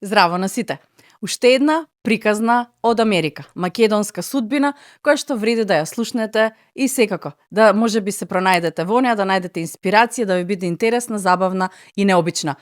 Здраво на сите! Уште една приказна од Америка, македонска судбина, која што вреди да ја слушнете и секако, да можеби се пронајдете во неа, да најдете инспирација, да ви биде интересна, забавна и необична.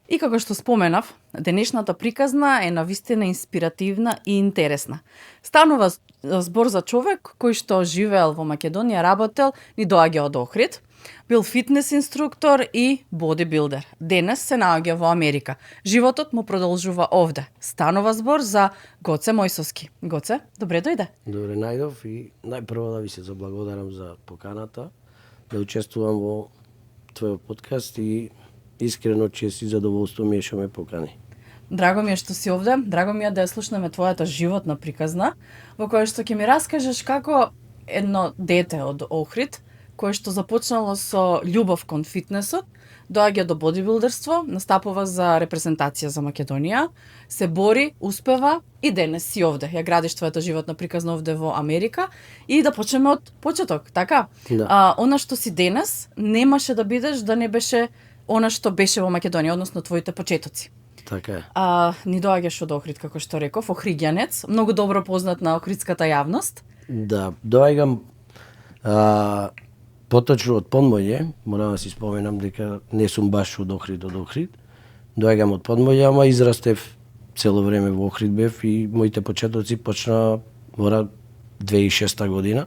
И како што споменав, денешната приказна е навистина инспиративна и интересна. Станува збор за човек кој што живеел во Македонија, работел, ни доаѓа од Охрид, бил фитнес инструктор и бодибилдер. Денес се наоѓа во Америка. Животот му продолжува овде. Станува збор за Гоце Мојсовски. Гоце, добре дојде. Добре најдов и најпрво да ви се заблагодарам за поканата, да учествувам во твојот подкаст и искрено чест и задоволство ми е што ме покани. Драго ми е што си овде, драго ми е да ја слушнеме твојата животна приказна, во која што ќе ми раскажеш како едно дете од Охрид, кое што започнало со љубов кон фитнесот, доаѓа до бодибилдерство, настапува за репрезентација за Македонија, се бори, успева и денес си овде. Ја градиш твојата животна приказна овде во Америка и да почнеме од почеток, така? Да. Она што си денес немаше да бидеш да не беше она што беше во Македонија, односно твоите почетоци. Така е. Ни доаѓаш од Охрид, како што реков, охриѓанец, многу добро познат на охридската јавност. Да, доаѓам поточно од Подмоѓе, морам да си споменам дека не сум баш од Охрид. Доаѓам од Подмоѓе, ама израстев цело време во Охрид бев и моите почетоци почна во 2006 година,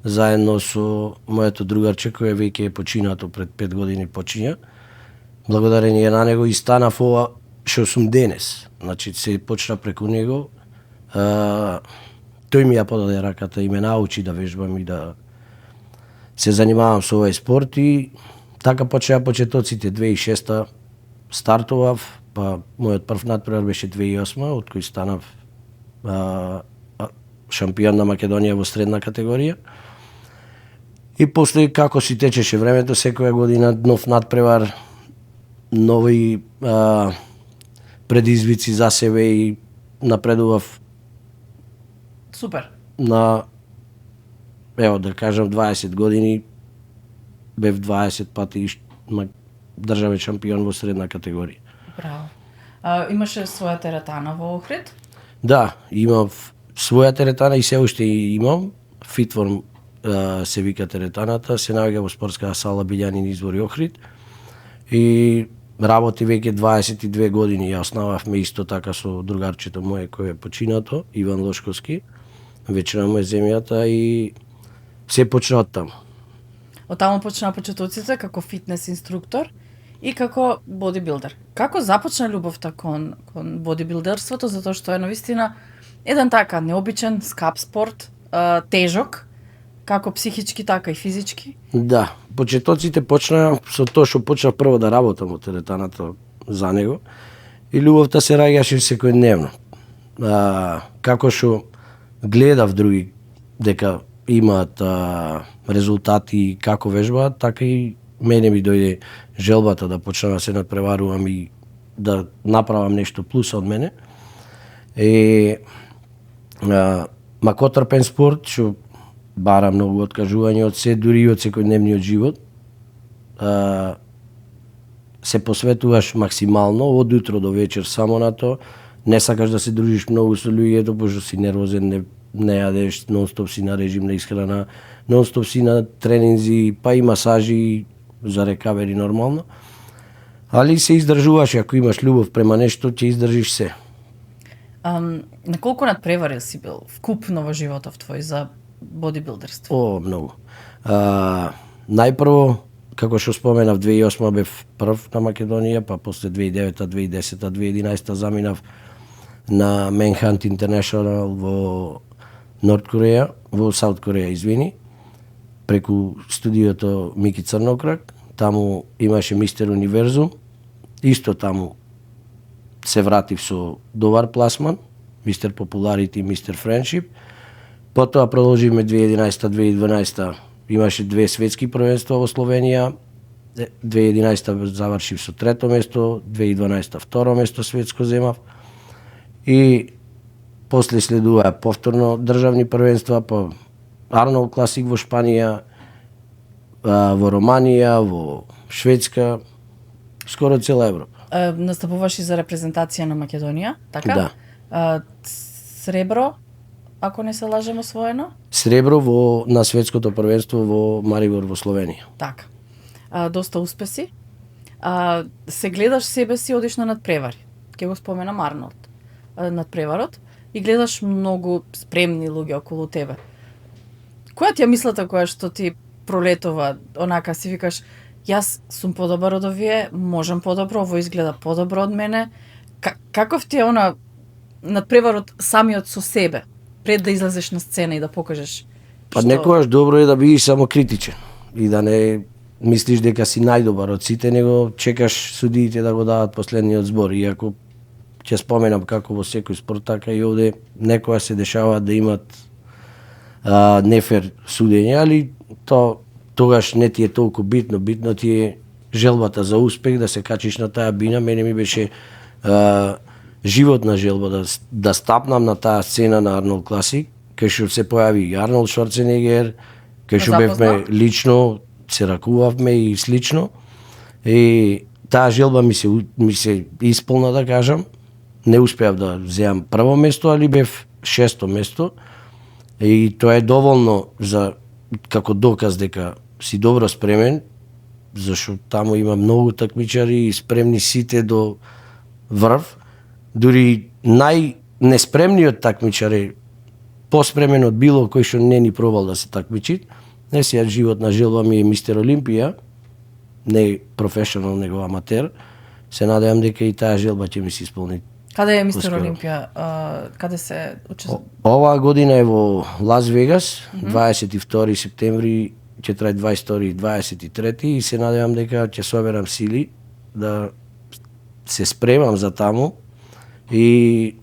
заедно со моето другарче кој веќе е починато пред 5 години почиња. Благодарение на него и станав ова што сум денес. Значи се почна преку него. Тој ми ја подаде раката и ме научи да вежбам и да се занимавам со овој спорт и така почнаа почетоците. 2006 стартував, па мојот прв натпревар беше 2008, од кој станав шампион на Македонија во средна категорија. И после како си течеше времето, секоја година нов натпревар, нови предизвици за себе и напредував. Супер. На, ево да кажам, 20 години бев 20 пати државен шампион во средна категорија. Браво. Имаше своја теретана во Охрид? Да, имав своја теретана и се уште имам. Фитформ се вика теретаната, се наоѓа во спортска сала Билјанин извори Охрид. И работи веќе 22 години. Ја основавме исто така со другарчето моје кој е починато, Иван Лошковски, вечера му е земјата и се почна од таму. Од таму почнаа почетоците како фитнес инструктор и како бодибилдер. Како започна љубовта кон бодибилдерството, затоа што е навистина еден така необичен, скап спорт, тежок, како психички, така и физички? Да, почетоците почнаа со тоа што почнав прво да работам во теретаната за него и љубовта се раѓаше секојдневно. Како што гледав други дека имаат резултати како вежбаат, така и мене ми дојде желбата да почнам да се надпреварувам и да направам нешто плюс од мене. Макотрпен спорт што бара многу откажување од се, дури и од секојдневниот живот. Се посветуваш максимално од утро до вечер само на тоа. Не сакаш да се дружиш многу со луѓето, пошто си нервозен, не јадеш, нонстоп си на режим на исхрана, нонстоп си на тренинзи, па и масажи за рекавери нормално. Али се издржуваш, ако имаш љубов према нешто, ќе издржиш се. На колку надпревари си бил вкупно во животов твој за бодибилдерство? Многу. Најпрво, како што споменав, 2008 бев прв на Македонија, па после 2009, 2010, 2011 заминав на Manhunt International во Норд Кореја, во Саут Кореја, извини, преку студиото Мики Црнокрак. Таму имаше Мистер Универзум. Исто таму се вратив со добар пласман, Мистер Popularity и Мистер Friendship. Потоа продолживме 2011-2012, имаше 2 светски првенства во Словенија, 2011 завршив со трето место, 2012 второ место светско земав и после следуваа повторно државни првенства по Арнолд Класик во Шпанија, во Романија, во Шведска, скоро цела Европа. Настапуваш и за репрезентација на Македонија, така? Да. Сребро, ако не се лажем, освоено? Сребро на светското првенство во Марибор во Словенија. Така. Доста успеси. Се гледаш себе си, одиш на надпревари. Ке го споменам Арнолд. Надпреварот. И гледаш многу спремни луѓе околу тебе. Која ти е мислата која што ти пролетува, онака си викаш, јас сум подобар од овие, можам подобро, ово изгледа подобро од мене. Каков ти е надпреварот самиот со себе, пред да излезеш на сцена и да покажеш? Па некогаш добро е да бидеш само критичен и да не мислиш дека си најдобар од сите, него чекаш судиите да го дадат последниот збор. Иако ќе споменам како во секој спорт, така и овде некоја се дешава да имат нефер судење, али тогаш не ти е толку битно. Битно ти е желбата за успех, да се качиш на таа бина. Мене ми беше животна желба да стапнам на таа сцена на Арнолд Класик, кај што се појави Арнолд Шварценегер, кај што бевме лично, се ракувавме и слично. И таа желба ми се исполна, да кажам. Не успеав да земам прво место, али бев шесто место. И тоа е доволно како доказ дека си добро спремен, зашто таму има многу такмичари и спремни сите до врв. Дури најнеспремниот такмичар е поспремен од било кој што не ни пробал да се такмичи. Не сега животна желба ми е Мистер Олимпија, не професионал, него аматер. Се надевам дека и таа желба ќе ми се исполни. Каде е Мистер Олимпија? Каде се учества? Оваа година е во Лас Вегас, 22 септември, ќе трае 22 и 23 и се надевам дека ќе соберам сили да се спремам за таму и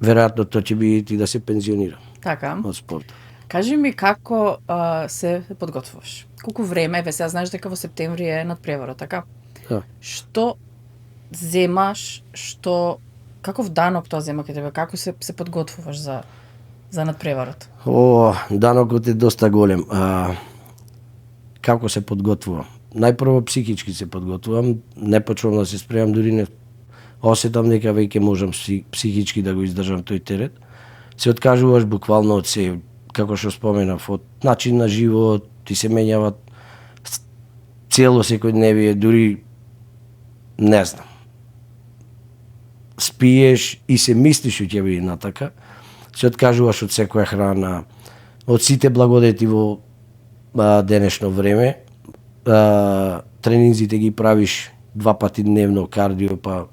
веројатно тоа ќе биде и да се пензионирам. Така. Од спорта. Кажи ми како се подготвуваш? Колку време, сега знаеш дека во септември е надпреварот, така? Да. Што земаш, каков данок тоа зема кај тебе? Како се подготвуваш за надпреварот? Данокот е доста голем. Како се подготвувам? Најпрво психички се подготвувам, не почнувам да се спремам, дури не осетам дека веќе можам психички да го издржам тој терет. Се откажуваш буквално од се, како што споменав, од начин на живот, ти се менјават цело секојдневие, дури не знам. Спиеш и се мислиш што ќе биде натака. Се откажуваш од секоја храна, од сите благодети во денешно време. Тренинзите ги правиш 2 пати дневно, кардио, па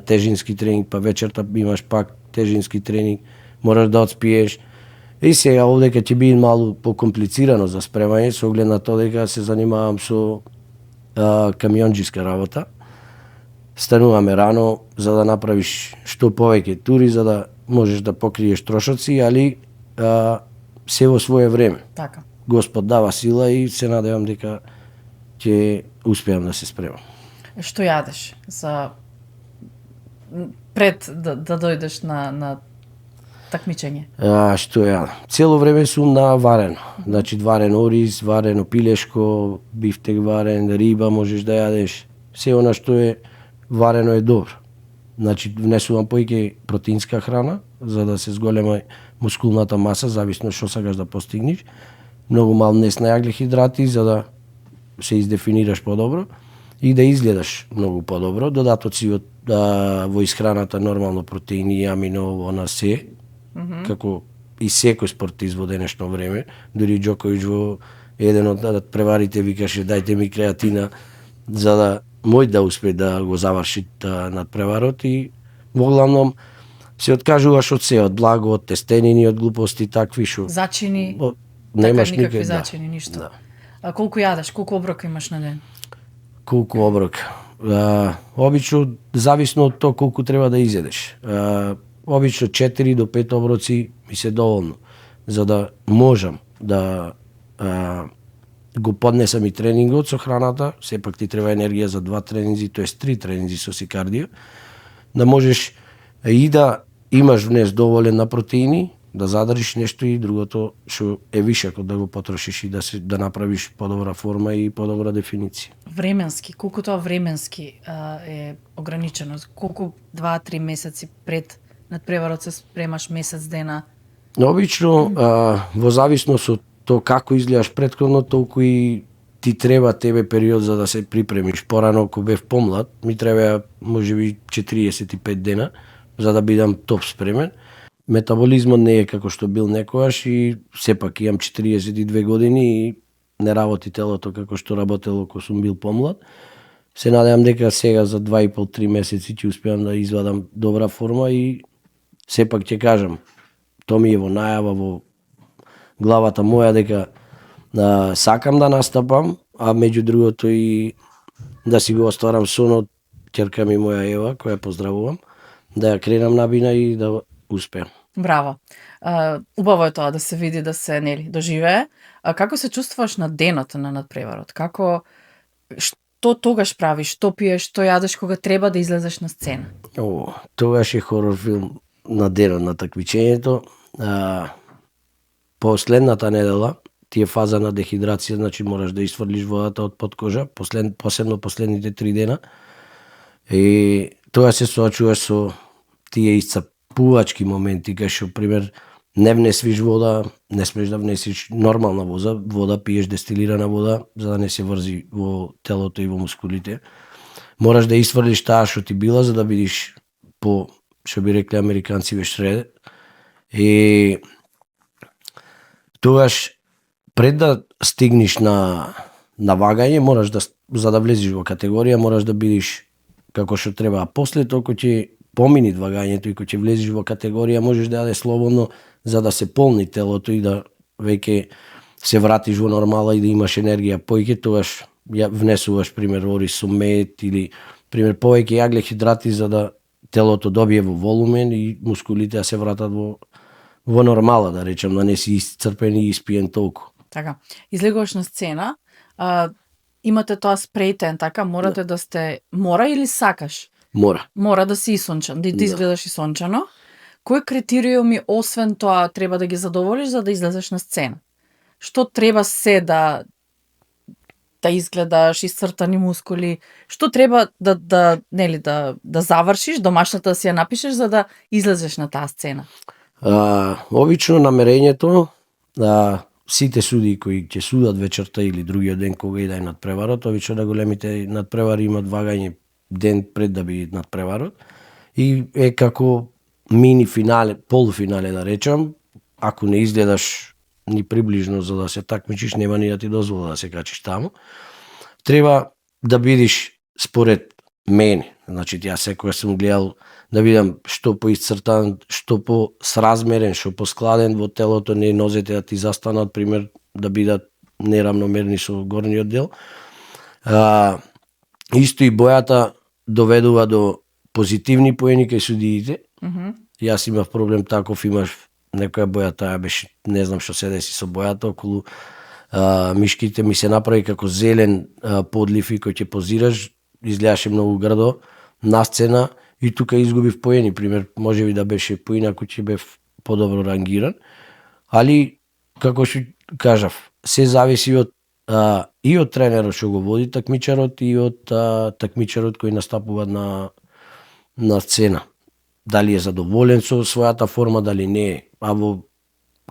тежински тренинг, па вечерта имаш пак тежински тренинг, мораш да одспиеш. И сега овде ќе биде малку покомплицирано за спремање, со оглед на тоа дека се занимавам со камионџиска работа. Стануваме рано за да направиш што повеќе тури, за да можеш да покриеш трошоци, али се во свое време. Така. Господ дава сила и се надевам дека ќе успеам да се спремам. Што јадеш за пред да дојдеш на такмичење? Што јадам? Цело време сум на варено. Значи варен ориз, варено пилешко, бифтек варен, риба можеш да јадеш. Се она што е варено е добро. Значи внесувам поиќе протеинска храна за да се зголема мускулната маса, зависно што сакаш да постигнеш. Многу мал внес на јаглехидрати за да се издефинираш подобро и да изгледаш многу подобро. Додатоци во исхраната нормално протеини, амино, она се, како и секој спортист во денешно време. Дури Џоковиќ во еден од надпреварите викаше дајте ми креатина за да мој да успее да го заврши надпреварот и во главном се откажуваш од се, од благо, од тестенини, од глупости такви што зачини, немаш така, никакви никакви зачини, ништо. Да. А колку јадеш, колку оброка имаш на ден? Колку оброка? Обично зависно од тоа колку треба да изедеш. Обично 4 до 5 оброци ми се доволно за да можам да го поднесам и тренингот со храната, сепак ти треба енергија за 2 тренинзи, тоест 3 тренинзи со си кардио, да можеш и да имаш внес доволен на протеини, да задржиш нешто и другото што е вишекот да го потрошиш и да направиш подобра форма и подобра дефиниција. Временски, колку тоа временски е ограничено? Колку 2-3 месеци пред надпреварот се спремаш, месец дена? Обично, во зависност од тоа како изгледаш претходно, толку и ти треба тебе период за да се припремиш. Порано, кога бев помлад, ми треба можеби 45 дена за да бидам топ спремен. Метаболизмот не е како што бил некогаш и сепак имам 42 години и не работи телото како што работело кога сум бил помлад. Се надевам дека сега за 2,5-3 месеци ќе успеам да извадам добра форма и сепак ќе кажам, тоа ми е во најава во главата моја дека сакам да настапам, а меѓу другото и да си го остварам сонот, ќерка ми моја Ева, која поздравувам, да ја кренам на бина и да успеам. Браво. Убаво е тоа да се види, да се доживее. Како се чувствуваш на денот на надпреварот? Што тогаш правиш, што пиеш, што јадеш кога треба да излезеш на сцена? Тогаш е хорор филм на денот на такмичењето. Последната недела ти е фаза на дехидрација, значи мораш да isfрлиш водата од подкожа, посебно последните 3 дена. И тоа се соочуваш со тие исцапувачки моменти, кај што пример не внесвиш вода, не смеш да внесиш нормална вода, пиеш дестилирана вода за да не се врзи во телото и во мускулите. Мораш да isfрлиш таа што ти била за да бидиш по, што би рекли американци, шредер. И тогаш пред да стигнеш на вагање, мораш да, за да влезеш во категорија, мораш да бидеш како што треба. А после тоа кога ќе помини вагањето и кога ќе влезеш во категорија, можеш да јадеш слободно за да се полни телото и да веќе се вратиш во нормала и да имаш енергија поиќе, тогаш ја внесуваш пример ориз со мед или пример повеќе јагле-хидрати за да телото добие во волумен и мускулите да се вратат во нормала, да речем, да не си исцрпен и испиен толку. Така, излегуваш на сцена, имате тоа спрейтен, така, морате да сте, мора или сакаш? Мора. Мора да си исончан, да изгледаш исончано. Кои критериуми освен тоа треба да ги задоволиш за да излезеш на сцена? Што треба се да изгледаш, исцртани мускули, што треба да завршиш, домашната да си ја напишеш за да излезеш на таа сцена? Обично намерењето сите судии кои ќе судат вечерта или другиот ден кога и да е надпреварот, обично да големите надпревари имат вагање ден пред да бидат надпреварот и е како мини финале, полуфинале да речам, ако не изгледаш ни приближно за да се такмичиш, нема ни да ти дозвола да се качиш таму. Треба да бидеш според мене, значи ја секоја сум гледал да видам што поисцртан, што посразмерен, што поскладен во телото, не нозете да ти застанат, пример, да бидат неравномерни со горниот дел. Исто и бојата доведува до позитивни поени кај судиите. Јас имав проблем таков, имаш некоја боја, таа беше, не знам што се деси со бојата, околу мишките ми се направи како зелен подлив и кој ќе позираш, изгледаше многу грдо на сцена и тука изгубив поени, пример, можеби да беше поинаку ќе бев подобро рангиран, али како што кажав, се зависи од и од тренерот што го води такмичарот и од такмичарот кој настапува на сцена. Дали е задоволен со својата форма, дали не е. А во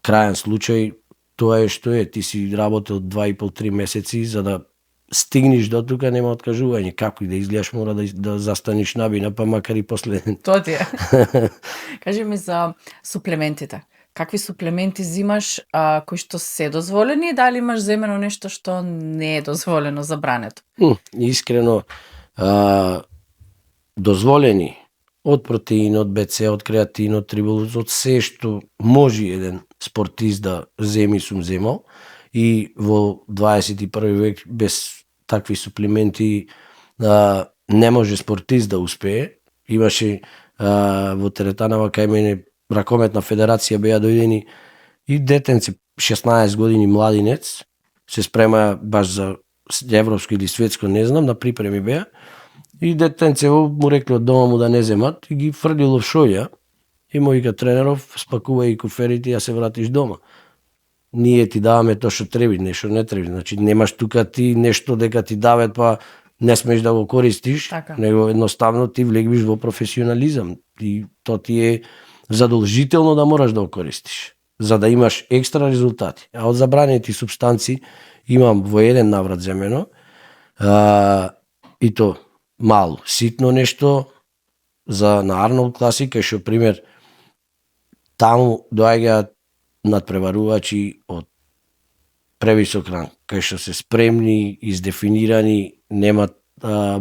крајен случај тоа е што е. Ти си работел 2,5-3 месеци за да стигнеш до тука, нема откажување. Како и да изгледаш, мора да застанеш набина, па макар и последен. Тоа ти е. Кажи ми за суплементите. Какви суплементи взимаш кои што се дозволени и дали имаш земено нешто што не е дозволено, забрането? Искрено, дозволени од протеин, од БЦ, од креатин, од трибулоз, од се што може еден спортист да земи, сум земал. И во 21 век без такви суплементи не може спортист да успее. Имаше во теретанава кај мене ракометна федерација беа дојдени и детенце 16 години младинец се спрема баш за европско или светско, не знам, на припреми беа. И детенцево му рекле од дома му да не земат и ги фрлило в шоја. И му вика тренеров, спакувај коферите и ја се вратиш дома. Ние ти даваме тоа што треба, нешто не треба. Значи немаш тука ти нешто дека ти дават па не смеш да го користиш, Така. него едноставно ти влегвиш во професионализам. И тоа ти е задолжително да мораш да го користиш, за да имаш екстра резултати. А од забранети супстанци имам во еден наврат земено, и то мало, ситно нешто за на Арнолд класика, што пример таму доаѓаат надпреварувачи од превисок ранг, кај што се спремни, издефинирани, немат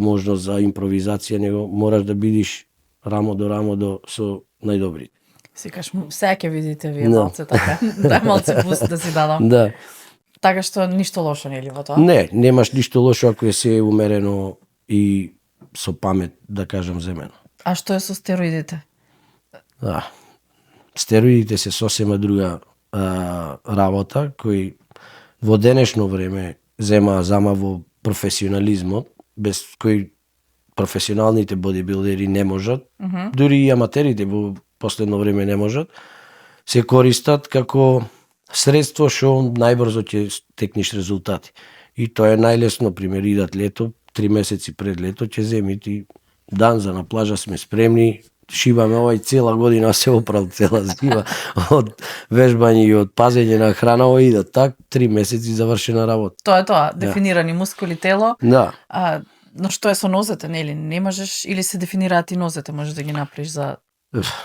можност за импровизација, него мораш да бидиш рамо до со најдобрите. Секаш, сега ќе видите вие Да. малце така. Да, малце буст да си дадам. Да. Така што ништо лошо не е ли во тоа? Не, немаш ништо лошо ако е се умерено и со памет, да кажам, земено. А што е со стероидите? Стероидите се сосема друга работа, кој во денешно време зема зама во професионализмот, без кој професионалните бодибилдери не можат, дури и аматерите во последно време не можат, се користат како средство што најбрзо ќе стекнеш резултати. И тоа е најлесно, пример, идат лето, 3 месеци пред лето ќе земите дан за на плажа, сме спремни, шибаме овај цела година се оправил цела зима од вежбање и од пазење на храна, овој идат так 3 месеци завршена работа. Тоа е тоа, дефинирани мускули, тело. Да. Но што е со нозете, нели? Не можеш или се дефинираат и нозете, можеш да ги направиш за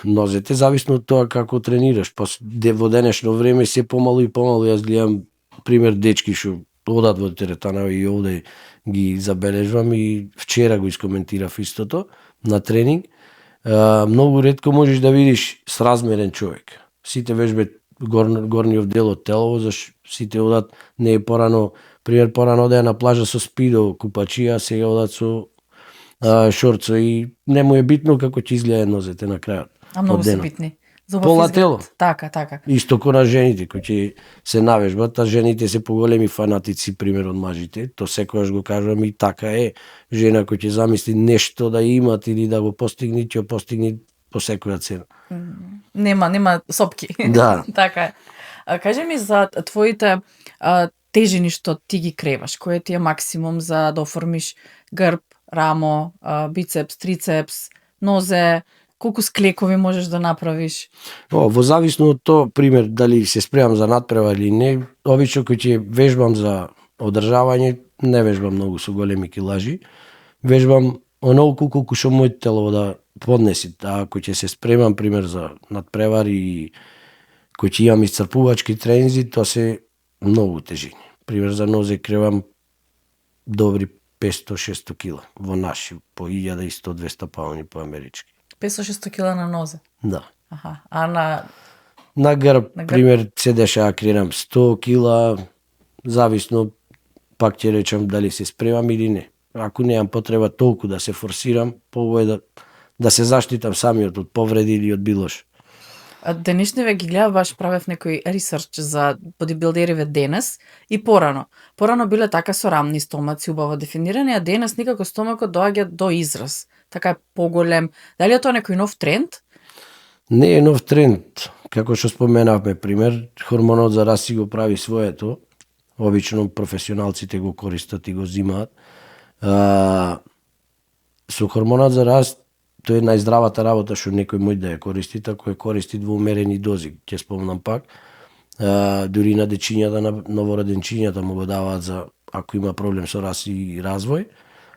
Нозете зависно од тоа како тренираш. Во денешно време се помалу и помалу, јас гледам пример дечки што одат во теретана и овде ги забележувам и вчера го искоментирав истото на тренинг. Многу ретко можеш да видиш сразмерен човек. Сите вежбе горниот дел од тело, зашто сите одат не е порано, пример порано одеа на плажа со спидо купачија, сега одат со шорцо и не му е битно како ќе изгледа нозете на крајот. А многу од се денот. битни. За Пола убав изглед. тело. Така. Исто ко на жените кои ќе се навежбат, а жените се поголеми фанатици пример од мажите. То секогаш го кажувам и така е. Жена која ќе замисли нешто да имат или да го постигне, ќе го постигне по секоја цена. Нема сопки. Да. Така е. Кажи ми за твоите тежини што ти ги креваш, кој ти е максимум за да оформиш грб, рамо, бицепс, трицепс, нозе, колку склекови можеш да направиш? Во зависно од тоа, пример, дали се спремам за надпревар или не, обично кој ќе вежбам за одржавање, не вежбам многу со големи килажи, вежбам онолку колку што моето тело да поднеси. А ако ќе се спремам, пример, за надпревар и кој ќе имам исцрпувачки тренинзи, тоа се многу тежини. Пример, за нозе кревам добри 500-600 кила во наши, по 1100-200 пауни по амерички. 500-600 кила на нозе. Да. Аха. А на На грб, На грб? пример, се деша кренам 100 кила, зависно, пак ќе речам дали се спремам или не. Ако немам потреба толку да се форсирам, поубаво е да се заштитам самиот од повреди или од било што. денешниве ги гледав, баш правев некој ресерч за бодибилдериве денес и порано. Порано биле така со рамни стомаци, убаво дефинирани, а денес никако стомакот доаѓа до израз. Така е поголем. Дали е тоа некој нов тренд? Не е нов тренд, како што споменавме, пример, хормонот за раст си го прави своето, обично професионалците го користат и го зимаат. Со хормонот за раст, тој е најздравата работа што некој може да ја користи, ако ја користи во умерени дози. Ќе спомнам пак, дури на дечињата, на новороденчињата му го даваат за ако има проблем со раст и развој,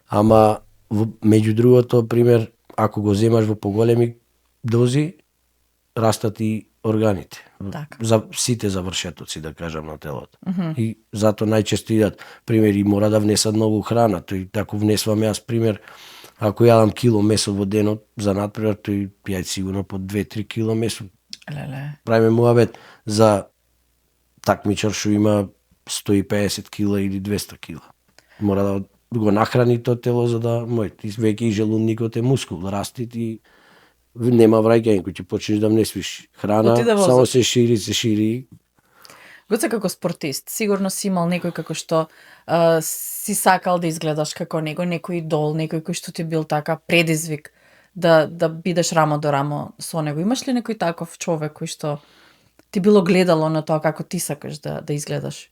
ама меѓу другото, пример, ако го земаш во поголеми дози, растат и органите. Така. За сите завршетоци, да кажам, на телото. И затоа најчесто идат, пример, и мора да внесат многу храна. Тој, ако внесвам јас, пример, ако јадам кило месо во денот за надпревар, тој пијај сигурно по 2-3 кило месо. Леле. Правиме муабет за такмичар што има 150 кила или 200 кила. Мора да го нахрани тоа тело за да веќе и желудникот е мускул, расти и нема враќање, кој ќе почнеш да внесвиш храна, Отиде во само се шири. Гоце како спортист, сигурно си имал некој како што си сакал да изгледаш како него, некој идол, некој кој што ти бил така предизвик да бидеш рамо до рамо со него. Имаш ли некој таков човек кој што ти било гледало на тоа како ти сакаш да изгледаш?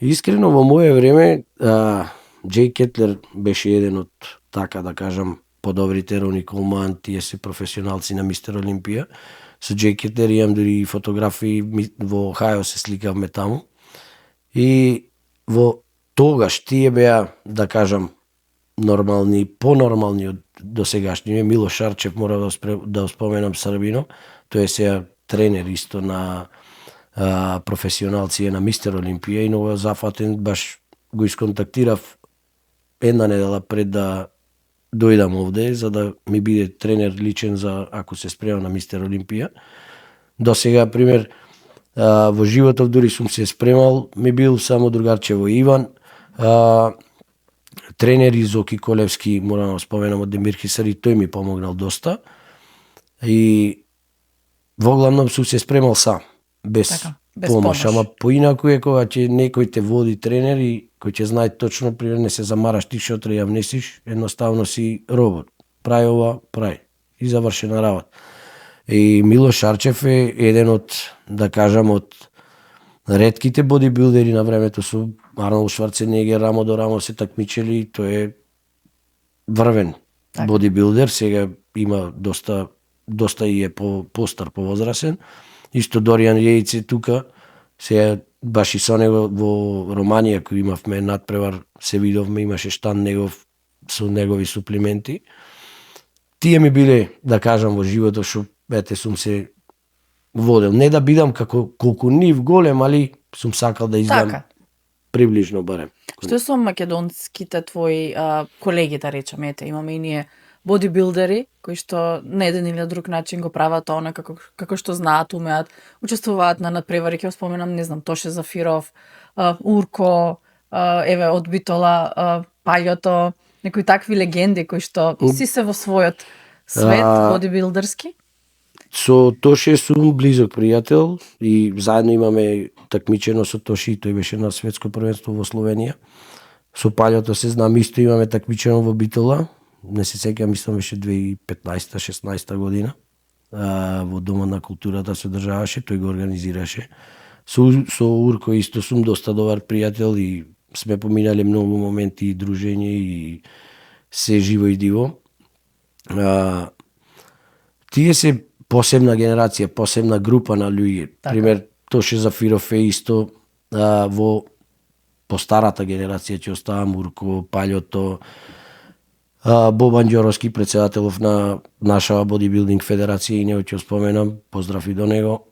Искрено во моје време Джей Кетлер беше еден од, така да кажам, подобрите. Рони Колман, тие се професионалци на Мистер Олимпија. Со Джей Кетлер имам дури фотографии, во Охајо се сликавме таму. И во тогаш тие беа, да кажам, нормални, понормални од досегашни. Милош Шарчев, мора да споменам, Србино, тој е сега тренер исто на професионалци на Мистер Олимпија и много зафатен, баш го исконтактирав една недела пред да дојдам овде, за да ми биде тренер личен за ако се спремам на Мистер Олимпија. До сега, пример, во животов дури сум се спремал, ми бил само другарчево Иван, тренери Зоки Колевски, морам да споменам, од Демир Хисари, тој ми помогнал доста. И во главном сум се спремал сам, без помош, ама поинаку е кога ќе некој те води тренер и кој ќе знае точно, пример, не се замараш ти што треба да внесиш, едноставно си робот. Прај ова, прај. И завршена работа. И Милош Шарчев е еден од, да кажам, од ретките бодибилдери на времето, со Арнолд Шварценегер, рамо до рамо се такмичели, тој е врвен бодибилдер, сега има доста и е постар, повозрасен. Исто Доријан Јејц е тука, сега баш и со него во Романија, кој имавме надпревар, се видовме, имаше штан негов со негови суплименти. Тие ми биле, да кажам, во животот што сум се водел. Не да бидам колку нив голем, али сум сакал да изгледам приближно барем. Што е со македонските твои колеги, да речеме, имаме и ние бодибилдери кои што на еден или друг начин го прават она како што знаат, умеат, учествуваат на надпревари, ќе споменам, не знам, Тоше Зафиров, Урко, еве од Битола, Пајото, некои такви легенди кои што си се во својот свет бодибилдерски. Со Тоше сум близок пријател и заедно имаме такмичено со Тоше, тој беше на светско првенство во Словенија. Со Пајото се знам, исто имаме такмичено во Битола. Не се сеќавам, мислам беше 2015-16 година. Во Дома на културата се одржаваше, тој го организираше. Со Урко исто сум доста добар пријател и сме поминале многу моменти и дружење и се живо и диво. Тие се посебна генерација, посебна група на луѓе. Пример, Тоше Зафиров е исто во постарата генерација, ќе оставам Урко, Пајото, Бобан Ѓоровски, председателов на нашава бодибилдинг федерација, и него ќе споменам, поздрав и до него.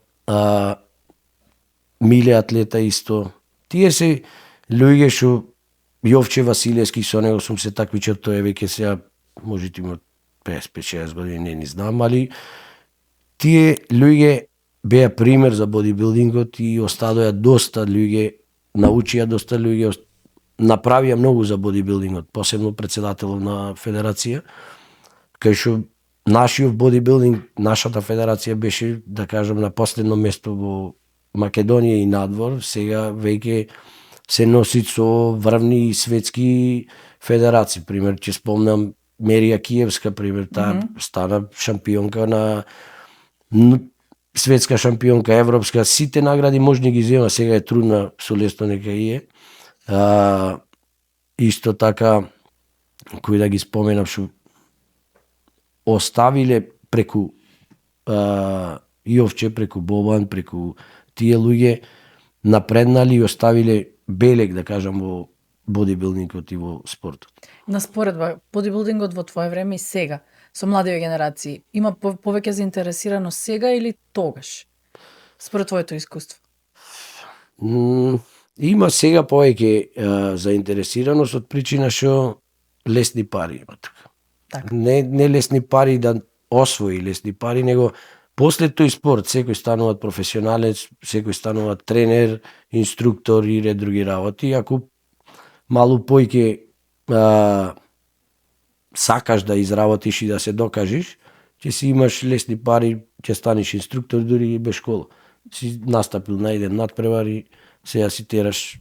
Миле атлета исто. Тие се луѓе што Јовче Василевски, со него сум се такмичил, тој е веќе сега можете има 55-60 години, не ни знам, али тие луѓе беа пример за бодибилдингот и оставија доста луѓе, научија доста луѓе, направија многу за бодибилдингот, посебно председателот на федерација, кај што нашиот бодибилдинг, нашата федерација беше, да кажам, на последно место во Македонија и надвор. Сега веќе се носи со врвни светски федерации. Пример, ќе спомнам Мерија Киевска, пример, таа стана шампионка на светска шампионка, европска, сите награди можни ги зема, сега е трудна со лесно нека и е. Исто така, кои да ги споменам, што оставиле преку Јовче, преку Бобан, преку тие луѓе, напреднали и оставиле белег, да кажам, во бодибилдингот и во спортот. На споредба, бодибилдингот во твое време и сега, со младите генерации, има повеќе заинтересирано сега или тогаш? Според твоето искуство? Има сега повеќе заинтересираност од причина што лесни пари има тука. Не лесни пари да освои лесни пари, него после тој спорт секој станува професионалец, секој станува тренер, инструктор и ред други работи. Ако малку поиќе сакаш да изработиш и да се докажеш, ќе си имаш лесни пари, ќе станеш инструктор дури и без школа. си настапил на еден надпревар и сега си тераш.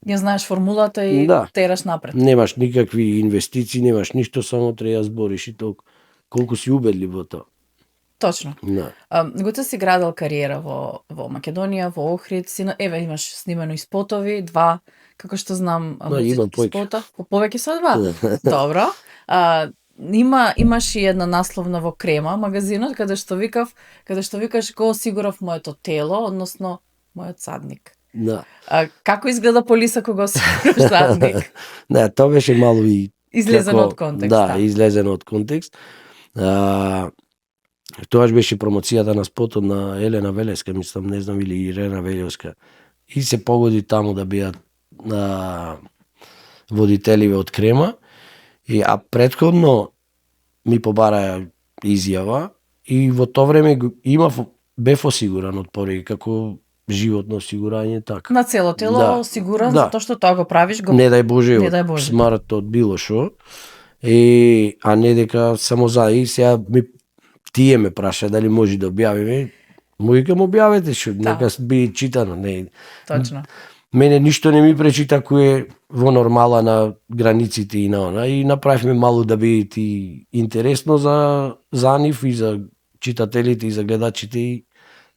Ја знаеш формулата и Да. тераш напред. Немаш никакви инвестиции, немаш ништо, само треба да збориш и толку. Колку си убедлив во тоа. Точно. Да. Гоце си градел кариера во Македонија, во Охрид, еве имаш снимено и спотови, 2, како што знам, имам повеќе. спота. Повеќе со 2. Добро. Имаш и една насловна во Крема магазинот каде што викаш го осигурав моето тело, односно мојот садник. Да. Како изгледа полиса кога осигураш садник? Не, тоа беше малку и излезено од контекст. Да, излезено од контекст. Тоа беше промоцијата на спотот на Елена Велеска, мислам, не знам, или Ирена Велеска. И се погоди таму да бидат водителиве од Крема. А претходно ми побараа изјава и во тоа време бев осигуран од поради како животно осигурање, така. На цело тело осигуран, затоа што тоа го правиш, не дај Боже, од смрт, од било шо. А не дека само и сега тие ме праша дали може да објавиме. Викам објавете што, нека биде читано. Не. Точно. Мене ништо не ми пречи тако е во нормала на границите и на она. И направивме мало да биде и интересно за нив и за читателите и за гледачите и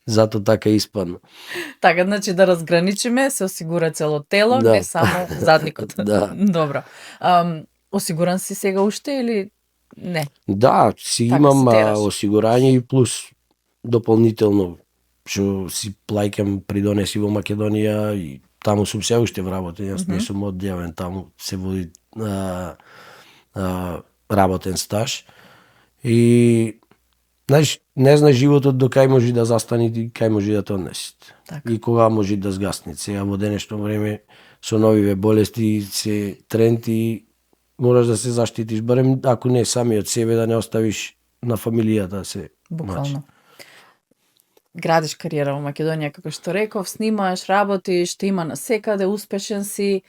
затоа така испадна. Така, значи да разграничиме, се осигура цело тело, не само задникот. Добро. Осигуран си сега уште или не? Да, си така имам осигурање и плюс дополнително што си плаќам придонеси во Македонија и таму сум се уште вработен, јас не сум одјавен, таму се води работен стаж. И знаеш, не знаеш животот до кај може да застане и кај може да те однесе. Така. И кога може да сгасне. Сега во денешно време со новиве болести се тренд и мораш да се заштитиш, барем ако не самиот себе, да не оставиш на фамилијата да се буквално. Градиш кариера во Македонија, како што реков, снимаш, работиш, те има насекаде, успешен си,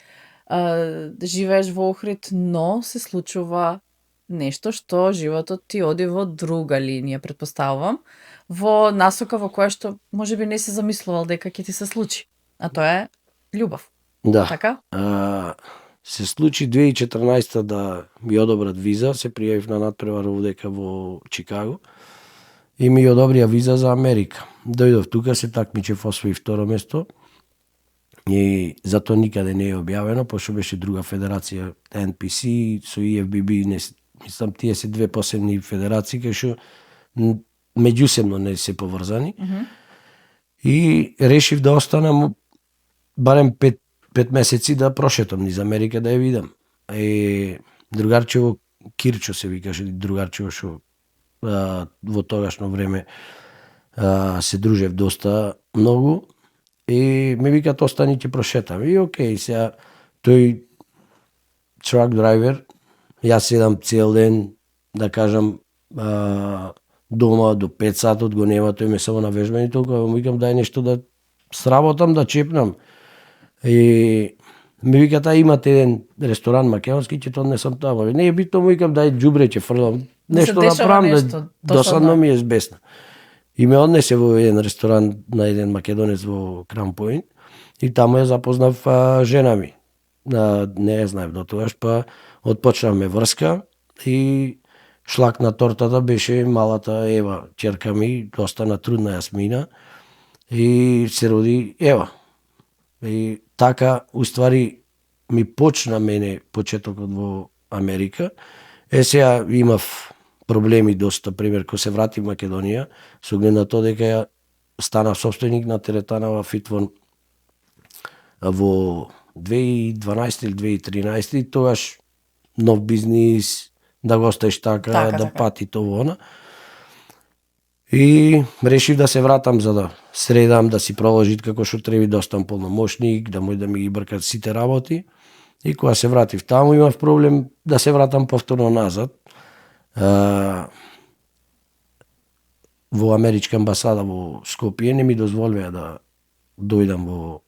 живееш во Охрид, но се случува нешто што животот ти оди во друга линија, претпоставувам, во насока во која што можеби не си замислувал дека ќе ти се случи. А тоа е љубов. Да. Така? Се случи 2014 да ми одобрат виза, се пријавив на надпревар овдека во Чикаго и ми одобрија виза за Америка. Дојдов тука, се такмичев, освоив второ место и затоа никаде не е објавено, пошто беше друга федерација, NPC, со EFBB, мислам, тие се две посебни федерации кај што меѓусебно не се поврзани. И решив да останам барем 5 месеци да прошетам низ Америка да ја видам. Другарчево Кирчо се викаше, другарчево што во тогашно време се дружев доста многу и ме викат остани ќе прошетам. И окей, сега тој трак драйвер, јас седам цел ден, да кажам, дома до 5 сатот го нема, тој ме само на вежбање, толку викам дај нешто да сработам, да чепнам. И ми викат, имате еден ресторан македонски, ќе тоа не сам таму. Не е битно, му викам, дај џубре ќе фрлам. Нешто направам, досадно ми е збесна. И ме однесе во еден ресторан на еден македонец во Crown Point и таму ја запознав жена ми. Не ја знаев до тогаш, па отпочнавме врска и шлак на тортата беше малата Ева, ќерка ми, доста натрудна Јасмина и се роди Ева. И така, уствари, ми почна мене почетокот во Америка. Сега имав проблеми доста, пример, кога се вратив в Македонија, со глед на тоа дека ја станав собственик на теретана Фитвон во 2012 или 2013 и тогаш нов бизнис, да го оставиш така, да пати тоа она. И решив да се вратам за да средам, да си проложи како што треба, да оставам полномошник, да може да ми ги бркат сите работи. И кога се вратив таму, имав проблем да се вратам повторно назад. Во Америчка амбасада во Скопје не ми дозволија да дојдам во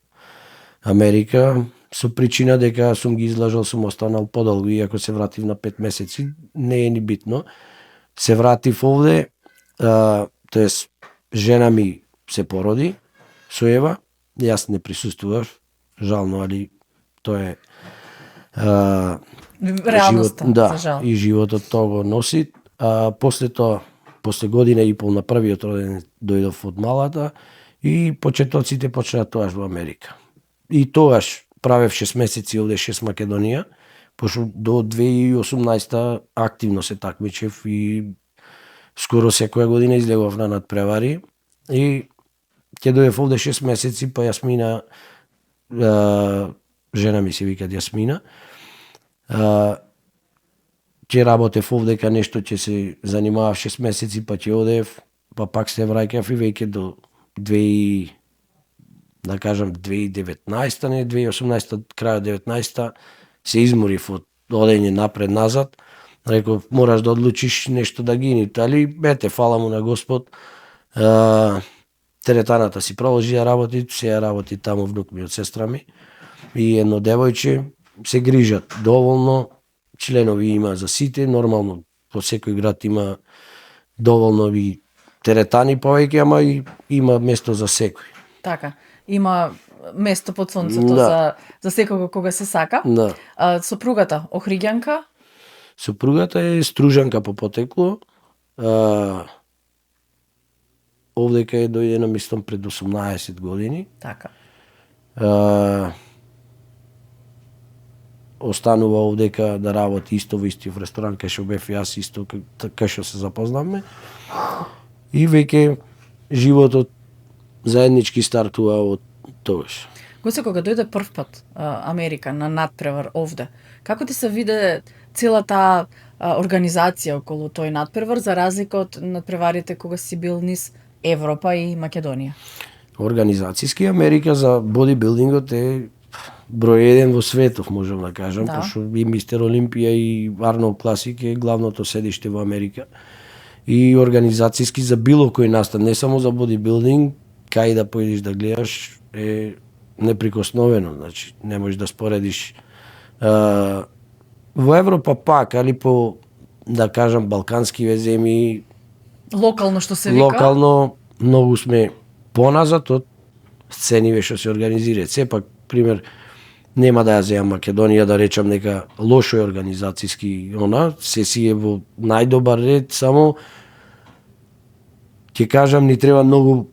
Америка со причина дека сум ги излажал, сум останал подолго, иако се вратив на 5 месеци, не е ни битно. Се вратив овде, тоест жена ми се породи со Ева. Јас не присуствував, жално, али тоа е Реалноста, живот, да, за жал. и животот тоа го носи. После тоа, после година и пол на првиот роден дојдов од малата и почетоците почнаа тоаш во Америка. И тогаш правев 6 месеци овде 6 Македонија, пошто до 2018 активно се такмичев и скоро секоја година излегував на надпревари и ќе дојдев овде 6 месеци, па Јасмина, жена ми се викат Јасмина, ќе работев овдека нешто, ќе се занимавав 6 месеци, па ќе одев, па пак се враќав и веќе до 2019, не 2018, крајот 19 се изморив од одење напред назад. Реков, мораш да одлучиш нешто да гини, али ете, фала му на Господ. Теретаната си продолжи да работи, сега работи таму внук ми од сестра ми и едно девојче, се грижат доволно, членови има за сите, нормално во секој град има доволно и теретани повеќе, ама и има место за секој. Така, има место под сонцето Да. за секого кога се сака. Да. Сопругата Охриѓанка, Сопругата е стружанка по потекло. Овдека е дојдена, мислам, пред 18 години. така. Останува овдека да работи исто во истиот ресторан кај што бев јас, исто кај што се запознавме. И веќе животот заеднички стартува од тогаш. Госе, кога дојде прв пат Америка на надпревар овде, како ти се виде целата организација околу тој надпревар, за разлика од надпреварите кога си бил низ Европа и Македонија? Организацијски Америка за бодибилдингот е број 1 во светов, можам да кажам, Да. пошто и Мистер Олимпија и Арнолд Класик е главното седиште во Америка. И организацијски за било кој настан, не само за бодибилдинг, кај да поидеш да гледаш е неприкосновено, значи не можеш да споредиш. Во Европа пак, али по, да кажам, балкански земји, Локално што се вика? локално многу сме поназад од сцениве што се организираат. Сепак, пример, нема да ја земам Македонија да речам нека лошо е организацијски се си е во најдобар ред, само ќе кажам ни треба многу,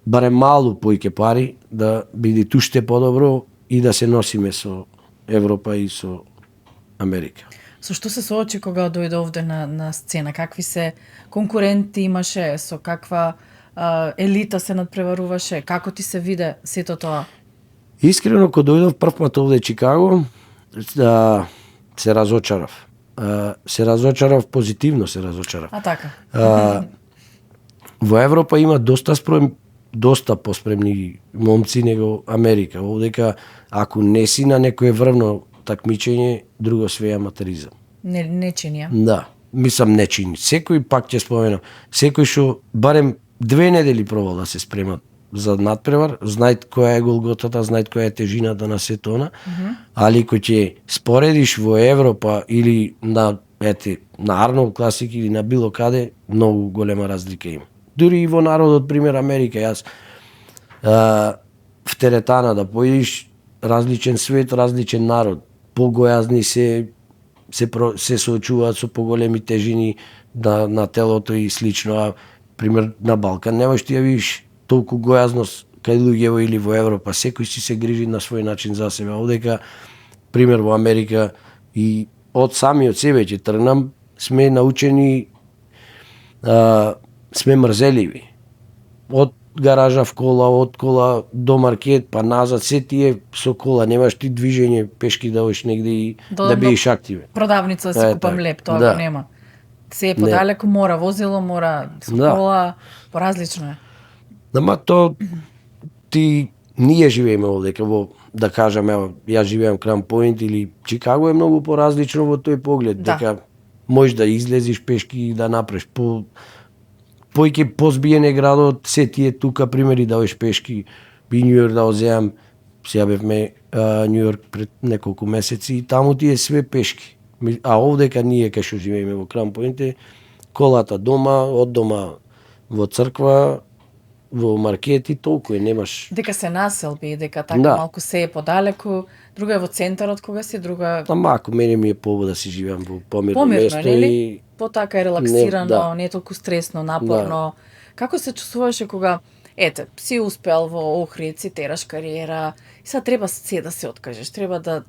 барем малу поиќе пари да биде уште подобро и да се носиме со Европа и со Америка. Со што се соочи кога дојде овде на сцена? Какви се конкуренти имаше? Со каква елита се надпреваруваше? Како ти се виде сето тоа? Искрено, кога дојдов прв пат овде Чикаго, се разочарав. Се разочарав, позитивно се разочарав. Така. Во Европа има доста поспремни момци него Америка. Овдека, ако не си на некое врвно такмичење, друго све е аматеризам. Не чинија. Да, мислам не чини. Секој, пак ќе споменам, секој што барем 2 недели пробал да се спремат за надпревар, знаат која е голготата, знаат која е тежината на сето она, али кој ќе споредиш во Европа или на Арнолд Класик или на било каде, многу голема разлика има. Дури и во народот, пример Америка, јас в теретана да поидиш, различен свет, различен народ, погојазни се соочуваат со поголеми тежини на телото и слично, а пример на Балкан не можеш ти ја видиш толку гојазност кај луѓево или во Европа, секој си се грижи на свој начин за себе. Овдека, пример во Америка и од самиот себе ќе тргнам, сме научени, сме мрзеливи. Од гаража в кола, од кола до маркет, па назад, се тие со кола, немаш ти движење пешки да одиш негде и да бидеш активен. Продавница да си купам леп, тоа да. го нема. Се е подалеку, мора возило, мора со кола, поразлично е. Ама то ние живееме овдека во, да кажам, ево, јас живеам Кран Поинт или Чикаго е многу поразлично во тој поглед, дека можеш да излезиш пешки и да направиш поиќе позбиен е градот, се тие тука примери да одиш пешки, би Њујорк да озеам, сега бевме Њујорк пред неколку месеци и таму ти е све пешки. А овдека ние кај што живееме во Кран Поинт, колата дома, од дома во црква, во маркети толку е, немаш. Дека се населби, дека така Да. малку се е подалеку, друга е во центарот кога си, друга Ама ако мене ми е побода да си живеам во помирно помирно, место нели? и Потака е релаксирано, да. не е толку стресно, напорно. Како се чувствуваше кога си успел во Охрид, си тераш кариера, и сега треба се да се откажеш, треба да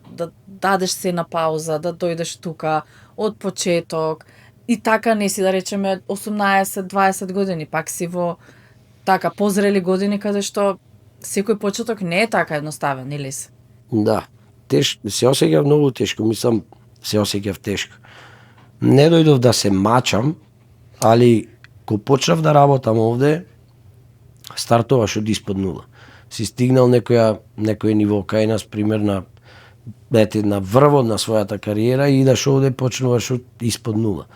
дадеш се на пауза, да дојдеш тука од почеток, и така не си, да речеме, 18-20 години, пак си во така позрели години, каде што секој почеток не е така едноставен, или се? Да. Се осеќав многу тешко, мислам, се осеќав тешко. Не дојдов да се мачам, али кога почнав да работам овде, стартуваш од испод нула. Си стигнал некој ниво кај нас, пример на врвот на својата кариера и идаш овде почнуваш од испод нула.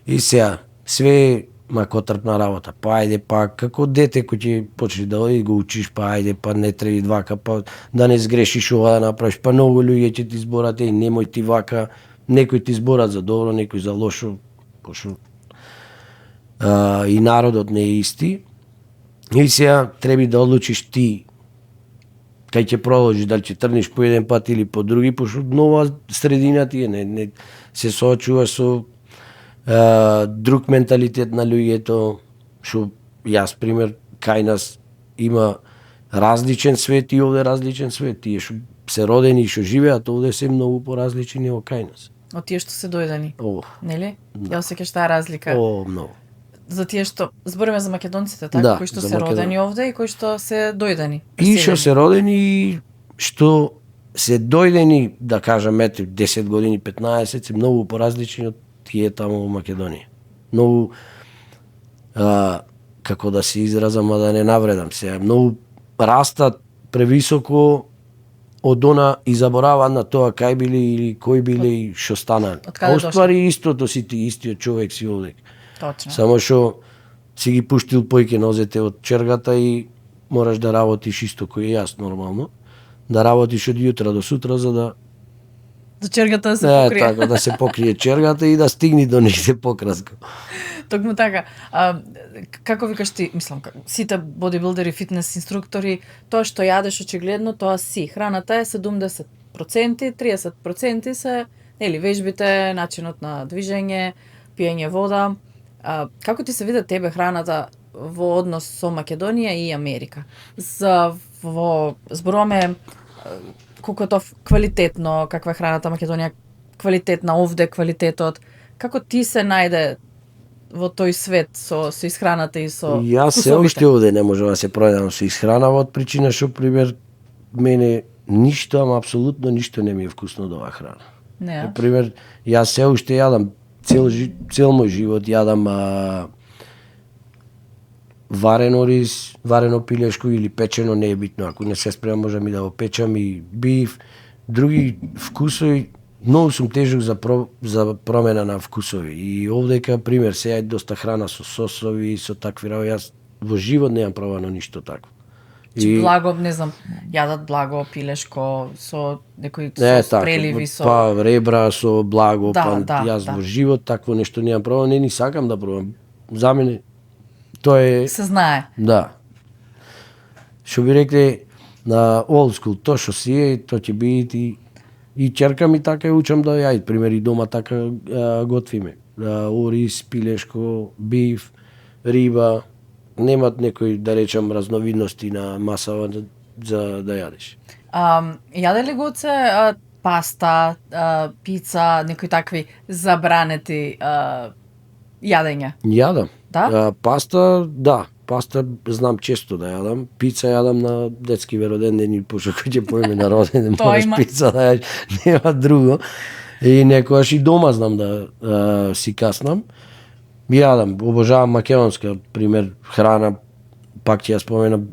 И сега све макотрпна работа. Па ајде, па како дете кој ќе почне да оди го учиш, па ајде, па не треба вака, па да не сгрешиш ова да направиш, па многу луѓе ќе ти зборат и немој ти вака, некои ти зборат за добро, некои за лошо, пошто и народот не е исти. И сега треба да одлучиш ти кај ќе продолжиш, дали ќе трниш по еден пат или по други, пошто нова средина ти е, не се соочуваш со друг менталитет на луѓето, што јас пример кај нас има различен свет и овде различен свет. Тие што се родени и што живеат овде се многу поразлични nego кај нас. Од тие што се дојдени, О, нели? Да. Ја осеќаш таа разлика. о, многу. За тие што збориме за македонците, така, Да, кои што за се родени Македонија. овде и кои што се дојдени. И што се родени и што се дојдени, да кажам, 10 години, 15, се многу поразлични од тие таму во Македонија. Многу, како да се изразам, а да не навредам се, многу растат превисоко од она и забораваат на тоа кај биле или кој биле и што стана. Од каде Оствари истото си ти, истиот човек си овде. Точно. Само што си ги пуштил појке нозете од чергата и мораш да работиш исто кој јас нормално. Да работиш од јутра до сутра за да За чергата да се покрие. така да се покрие чергата и да стигне до негде покраско. Токму така. Како викаш ти, мислам, сите бодибилдери, фитнес инструктори, тоа што јадеш очигледно, тоа си. Храната е 70%, 30% се, нели, вежбите, начинот на движење, пиење вода. Како ти се види тебе храната во однос со Македонија и Америка? Зборуваме колку е тоа квалитетно, каква е храната Македонија, квалитетна овде, квалитетот. Како ти се најде во тој свет со исхраната и со Јас се вкусовите? уште овде не можам да се пројдам со исхранава од причина што пример мене ништо, ама апсолутно ништо не ми е вкусно од оваа храна. Не, Пример, јас се уште јадам цел мој живот јадам варено риз, варено пилешко или печено, не е битно, ако не се спремам можам и да го печам и биф, други вкусови, многу сум тежок за промена на вкусови. И овдека, пример, се јај доста храна со сосови, со такви работи, јас во живот немам пробано ништо такво. благо, не знам, јадат благо, пилешко, со некои Не, сос, преливи, со... па ребра со благо, Да, па да, јас да. во живот такво нешто немам пробано, не ни сакам да пробам. За мене тоа е Се знае. да. Што би рекле на old school, тоа што си е, тоа ќе биде и ќерка ми така ја учам да ја примери дома така готвиме. Ориз, пилешко, биф, риба, немат некои да речам разновидности на масава за да јадеш. Јаде ли гоце паста, пица, некои такви забранети јадења? Јадам. Да? Паста, да. Паста знам често да јадам. Пица јадам на детски веродендени, пошто кој ќе поеме на роденден, Тоа мораш има. пица да јадеш, нема друго. И некогаш и дома знам да си каснам. Јадам, обожавам македонска, пример, храна, пак ќе ја споменам,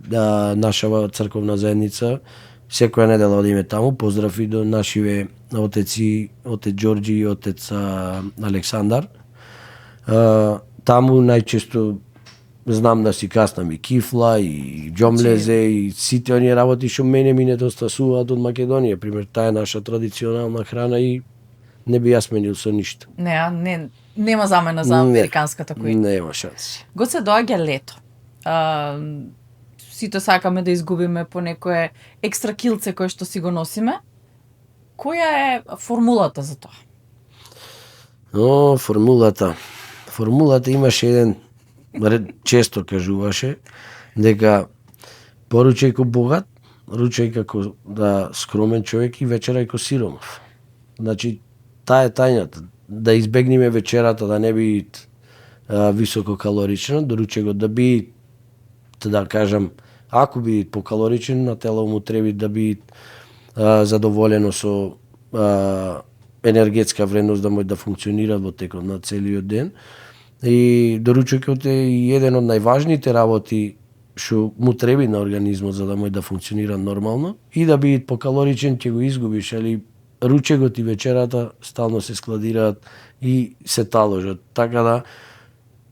нашава црковна заедница, секоја недела одиме таму, поздрав и до нашиве отеци, отец Ѓорѓи и отец Александар. Таму најчесто знам да си каснам и кифла, и џомлезе, и сите оние работи што мене ми недостасуваат од Македонија. Пример, таа е наша традиционална храна и не би ја сменил со ништо. Нема замена за Не. американската која. Нема шанси. Год се доаѓа лето. сите сакаме да изгубиме по некое екстра килце кое што си го носиме. Која е формулата за тоа? Но, формулата имаше еден, често кажуваше, дека поручај ко богат, ручај како скромен човек и вечерај ко сиромав. Значи, таа е тајната. Да избегнеме вечерата да не би висококалорична, доручај го да би, да кажам, ако би покалоричен, на тело му треба да би задоволено со енергетска вредност да може да функционира во текот на целиот ден. И доручокот е еден од најважните работи што му треба на организмот за да може да функционира нормално и да би покалоричен ќе го изгубиш, али ручегот и вечерата стално се складираат и се таложат. Така да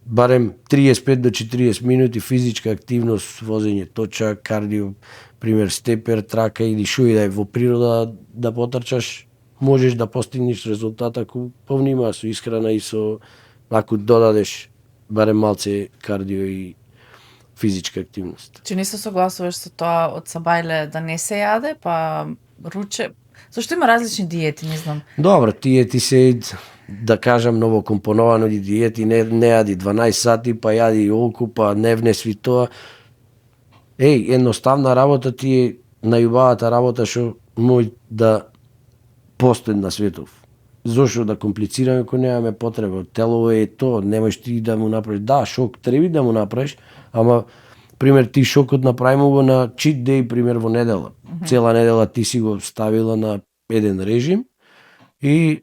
барем 35 до 40 минути физичка активност, возење точак, кардио, пример степер, трака или шо и да е во природа да потрчаш, можеш да постигнеш резултат ако повнимаваш со исхрана и со ако додадеш барем малце кардио и физичка активност. Че не се согласуваш со тоа од Сабајле да не се јаде, па руче... Зашто има различни диети, не знам. Добро, тие ти се, да кажам, ново компоновано диети, не јади 12 сати, па јади олку, па не внесви тоа. Едноставна работа ти е најубавата работа што може да постои на светов. Зошто да комплицираме ако немаме потреба? Тело е тоа, немаш ти да му направиш. Да, шок треба да му направиш, ама пример ти шокот направимо го на cheat day, пример во недела. Цела недела ти си го ставила на еден режим и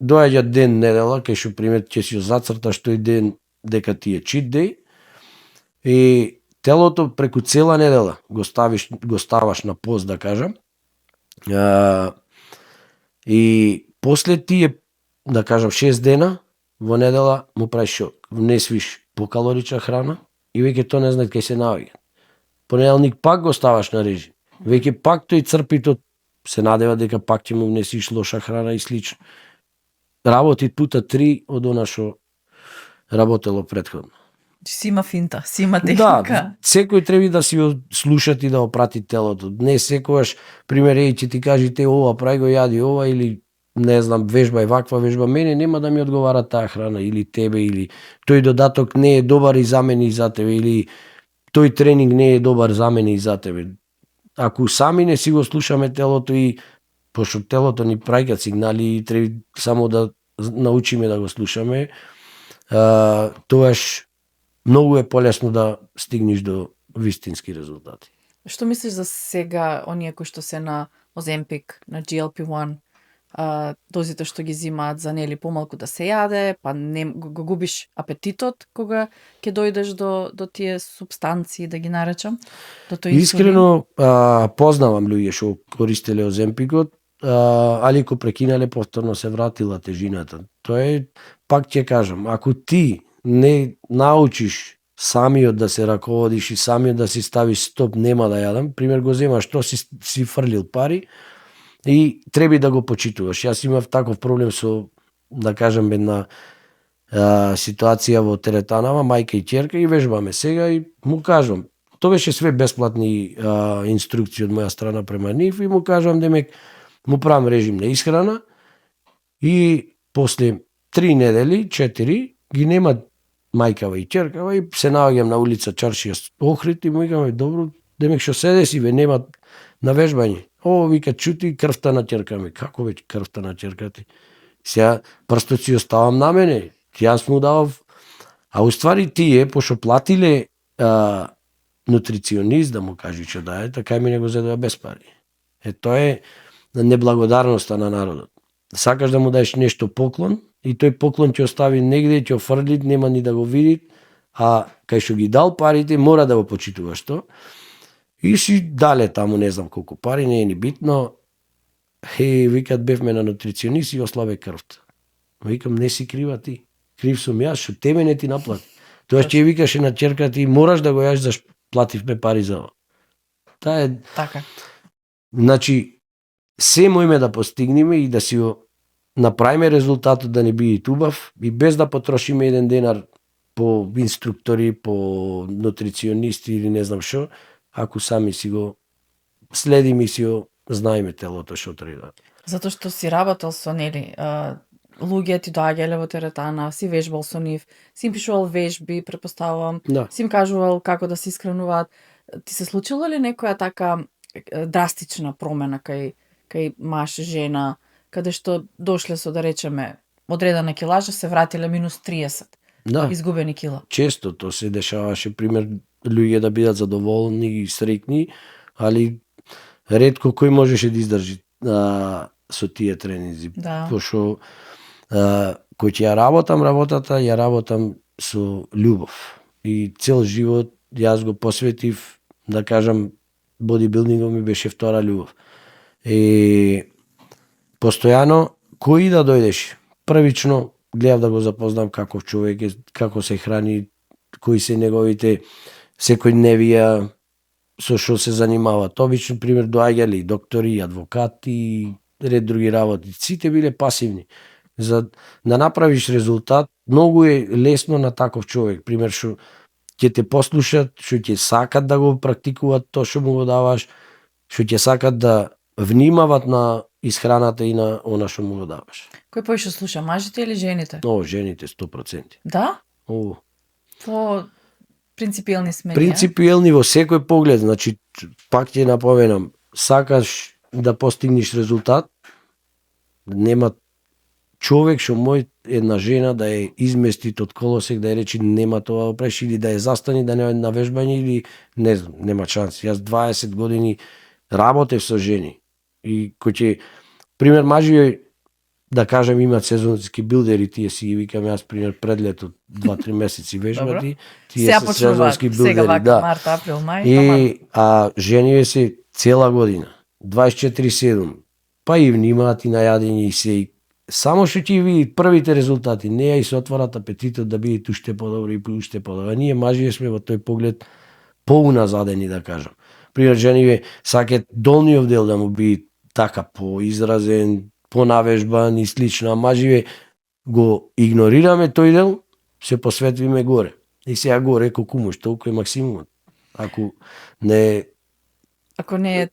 доаѓа ден недела, кај што пример ќе си зацрташ тој ден дека ти е cheat day и телото преку цела недела го ставаш на пост, да кажам. И после тие, да кажам, 6 дена во недела му правиш шок. Внесвиш покалорична храна и веќе тоа не знаат кај се наоѓа. Понеделник пак го ставаш на режим. Веќе пак тој црпитот се надева дека пак ќе му внесиш лоша храна и слично. Работи пута 3 од она што работело претходно. Си има финта, си има техника. Да, секој треба да си го слушат и да го прати телото. Не секогаш, пример, ќе ти кажете ова, прај го, јади ова, или не знам, вежбај ваква вежба, мене нема да ми одговара таа храна, или тебе, или тој додаток не е добар и за мене и за тебе, или тој тренинг не е добар за мене и за тебе. Ако сами не си го слушаме телото и пошто телото ни праќа сигнали и треба само да научиме да го слушаме, тоаш многу е полесно да стигнеш до вистински резултати. Што мислиш за сега оние кои што се на Оземпик, на GLP-1, дозите што ги зимаат за нели помалку да се јаде, па не го губиш апетитот кога ќе дојдеш до тие супстанции, да ги наречам, до тој инсулин? Искрено познавам луѓе што користеле Оземпикот, али ко прекинале повторно се вратила тежината. Тоа е, пак ќе кажам, ако ти не научиш самиот да се раководиш и самиот да си ставиш стоп, нема да јадам, пример го земаш, што си фрлил пари и треба да го почитуваш. Јас имав таков проблем со, да кажам, една ситуација во теретанава, мајка и ќерка, и вежбаме сега и му кажам, тоа беше све бесплатни инструкции од моја страна према нив и му кажам демек му правам режим на исхрана и после 3 недели, 4 ги нема мајкава и ќеркава и се наоѓам на улица Чаршија Охрид и му викаме, добро, демек што се деси, бе, нема на вежбање. Вика, чути крвта на ќерка ми. Како веќе крвта на ќерка ти? Сега прстот си оставам на мене. Јас му давав. А уствари тие, пошто платиле нутриционист, да му кажи што да е, така и ми не го зедува без пари. Тоа е неблагодарноста на народот. Сакаш да му даеш нешто поклон, и тој поклон ќе остави негде, ќе офрли, нема ни да го види, а кај што ги дал парите, мора да го почитуваш тоа. И си дале таму, не знам колку пари, не е ни битно. Викат, бевме на нутриционист и ослабе крвта. Викам, не си крива ти. Крив сум јас, што тебе не ти наплати. Тоа ќе викаше на ќерка ти, мораш да го јаш, зашто плативме пари за ова. Таа е... Така. Значи, се можеме да постигнеме и да си го направиме резултатот да не биде убав и без да потрошиме еден денар по инструктори, по нутриционисти или не знам што, ако сами си го следиме и си го знаеме телото што треба. Затоа што си работел со нели, луѓе ти доаѓале во теретана, си вежбал со нив, си им пишувал вежби, претпоставувам, Да. си им кажувал како да се искренуваат. Ти се случило ли некоја така драстична промена кај маж, жена, каде што дошле со, да речеме, одредена килажа, се вратиле минус 30, Да. изгубени кила? Често то се дешаваше, пример, луѓе да бидат задоволни и среќни, али ретко кој можеше да издржи со тие тренинзи. Да. Пошто кој ќе ја работата, ја работам со љубов. И цел живот јас го посветив, да кажам, бодибилдингот ми беше втора љубов. И постојано, кој да дојдеш, првично гледав да го запознам каков човек е, како се храни, кои се неговите секојдневија, со што се занимаваат. Обично, пример, доаѓале доктори, адвокати, ред други работи. Сите биле пасивни. За да направиш резултат, многу е лесно на таков човек. Пример, што ќе те послушат, што ќе сакат да го практикуваат тоа што му го даваш, што ќе сакат да внимават на исхраната и на она што му го даваш. Кој поише слуша, мажите или жените? О, жените 100%. Да? О, По принципиелни смени, принципиелни во секој поглед, значи пак ќе напоменам, сакаш да постигнеш резултат, нема човек што мој една жена да ја измести од колосек, да ја речи нема тоа опреш, или да ја застани да не на вежбање, или не знам, нема шанс. Јас 20 години работев со жени и кој ќе, пример, мажи, да кажем, имат сезонски билдери, тие си ги викам јас, пример, пред лето 2-3 месеци вежбати, тие Сега се почнуваат, сезонски билдери, сега вака, да. март, април, мај, И жениве се цела година, 24/7, па и внимаат и на јадење и се. Само што ќе види првите резултати, не ја и се отварат апетитот да бидат уште подобри и уште подобри. Ние мажи сме во тој поглед поуназадени, да кажам. Пример, жениве сакаат долниот дел да му биде така поизразен, понавежбан и слично, а маживе го игнорираме тој дел, се посветвиме горе. И сега горе колку муш, толку е максимумот. Ако не не е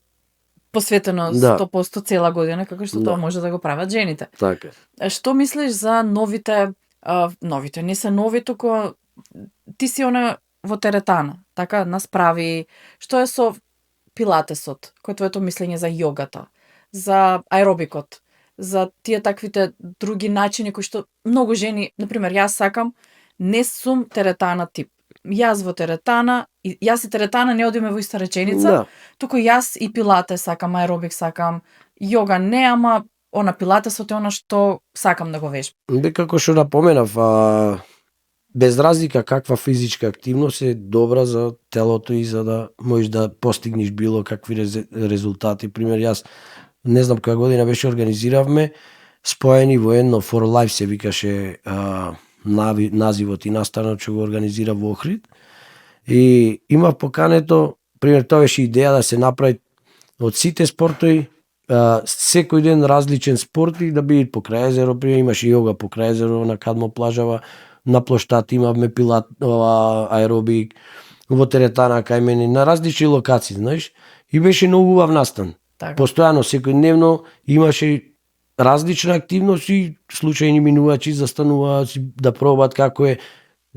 посветено Да. 100% цела година, како што Да. тоа може да го прават жените. така. Што мислиш за новите, не се нови, туку ти си она во теретана, така нас прави, што е со пилатесот, кој е твоето мислење за јогата, за аеробикот, за тие таквите други начини кои што многу жени, например, јас сакам, не сум теретана тип. Јас во теретана, јас и теретана не одиме во иста реченица, Да. туку јас и пилатес сакам, аеробик сакам, јога не, ама она пилатесот е она што сакам да го вежбам. Бе, како што напоменав, без разлика каква физичка активност е добра за телото и за да можеш да постигнеш било какви резултати. Пример, јас не знам која година беше организиравме споени во едно For Life се викаше називот и настанот што го организира во Охрид. И има покането, пример, тоа беше идеја да се направи од сите спортови секој ден различен спорт и да биде покрај езеро, пример имаше јога покрај езеро на Кадмо плажава, на плоштад имавме пилат, аеробик, во теретана кај мене, на различни локации, знаеш, и беше многу убав настан. Така. Постојано, секојдневно имаше различна активност и случајни минувачи застануваат да пробаат како е.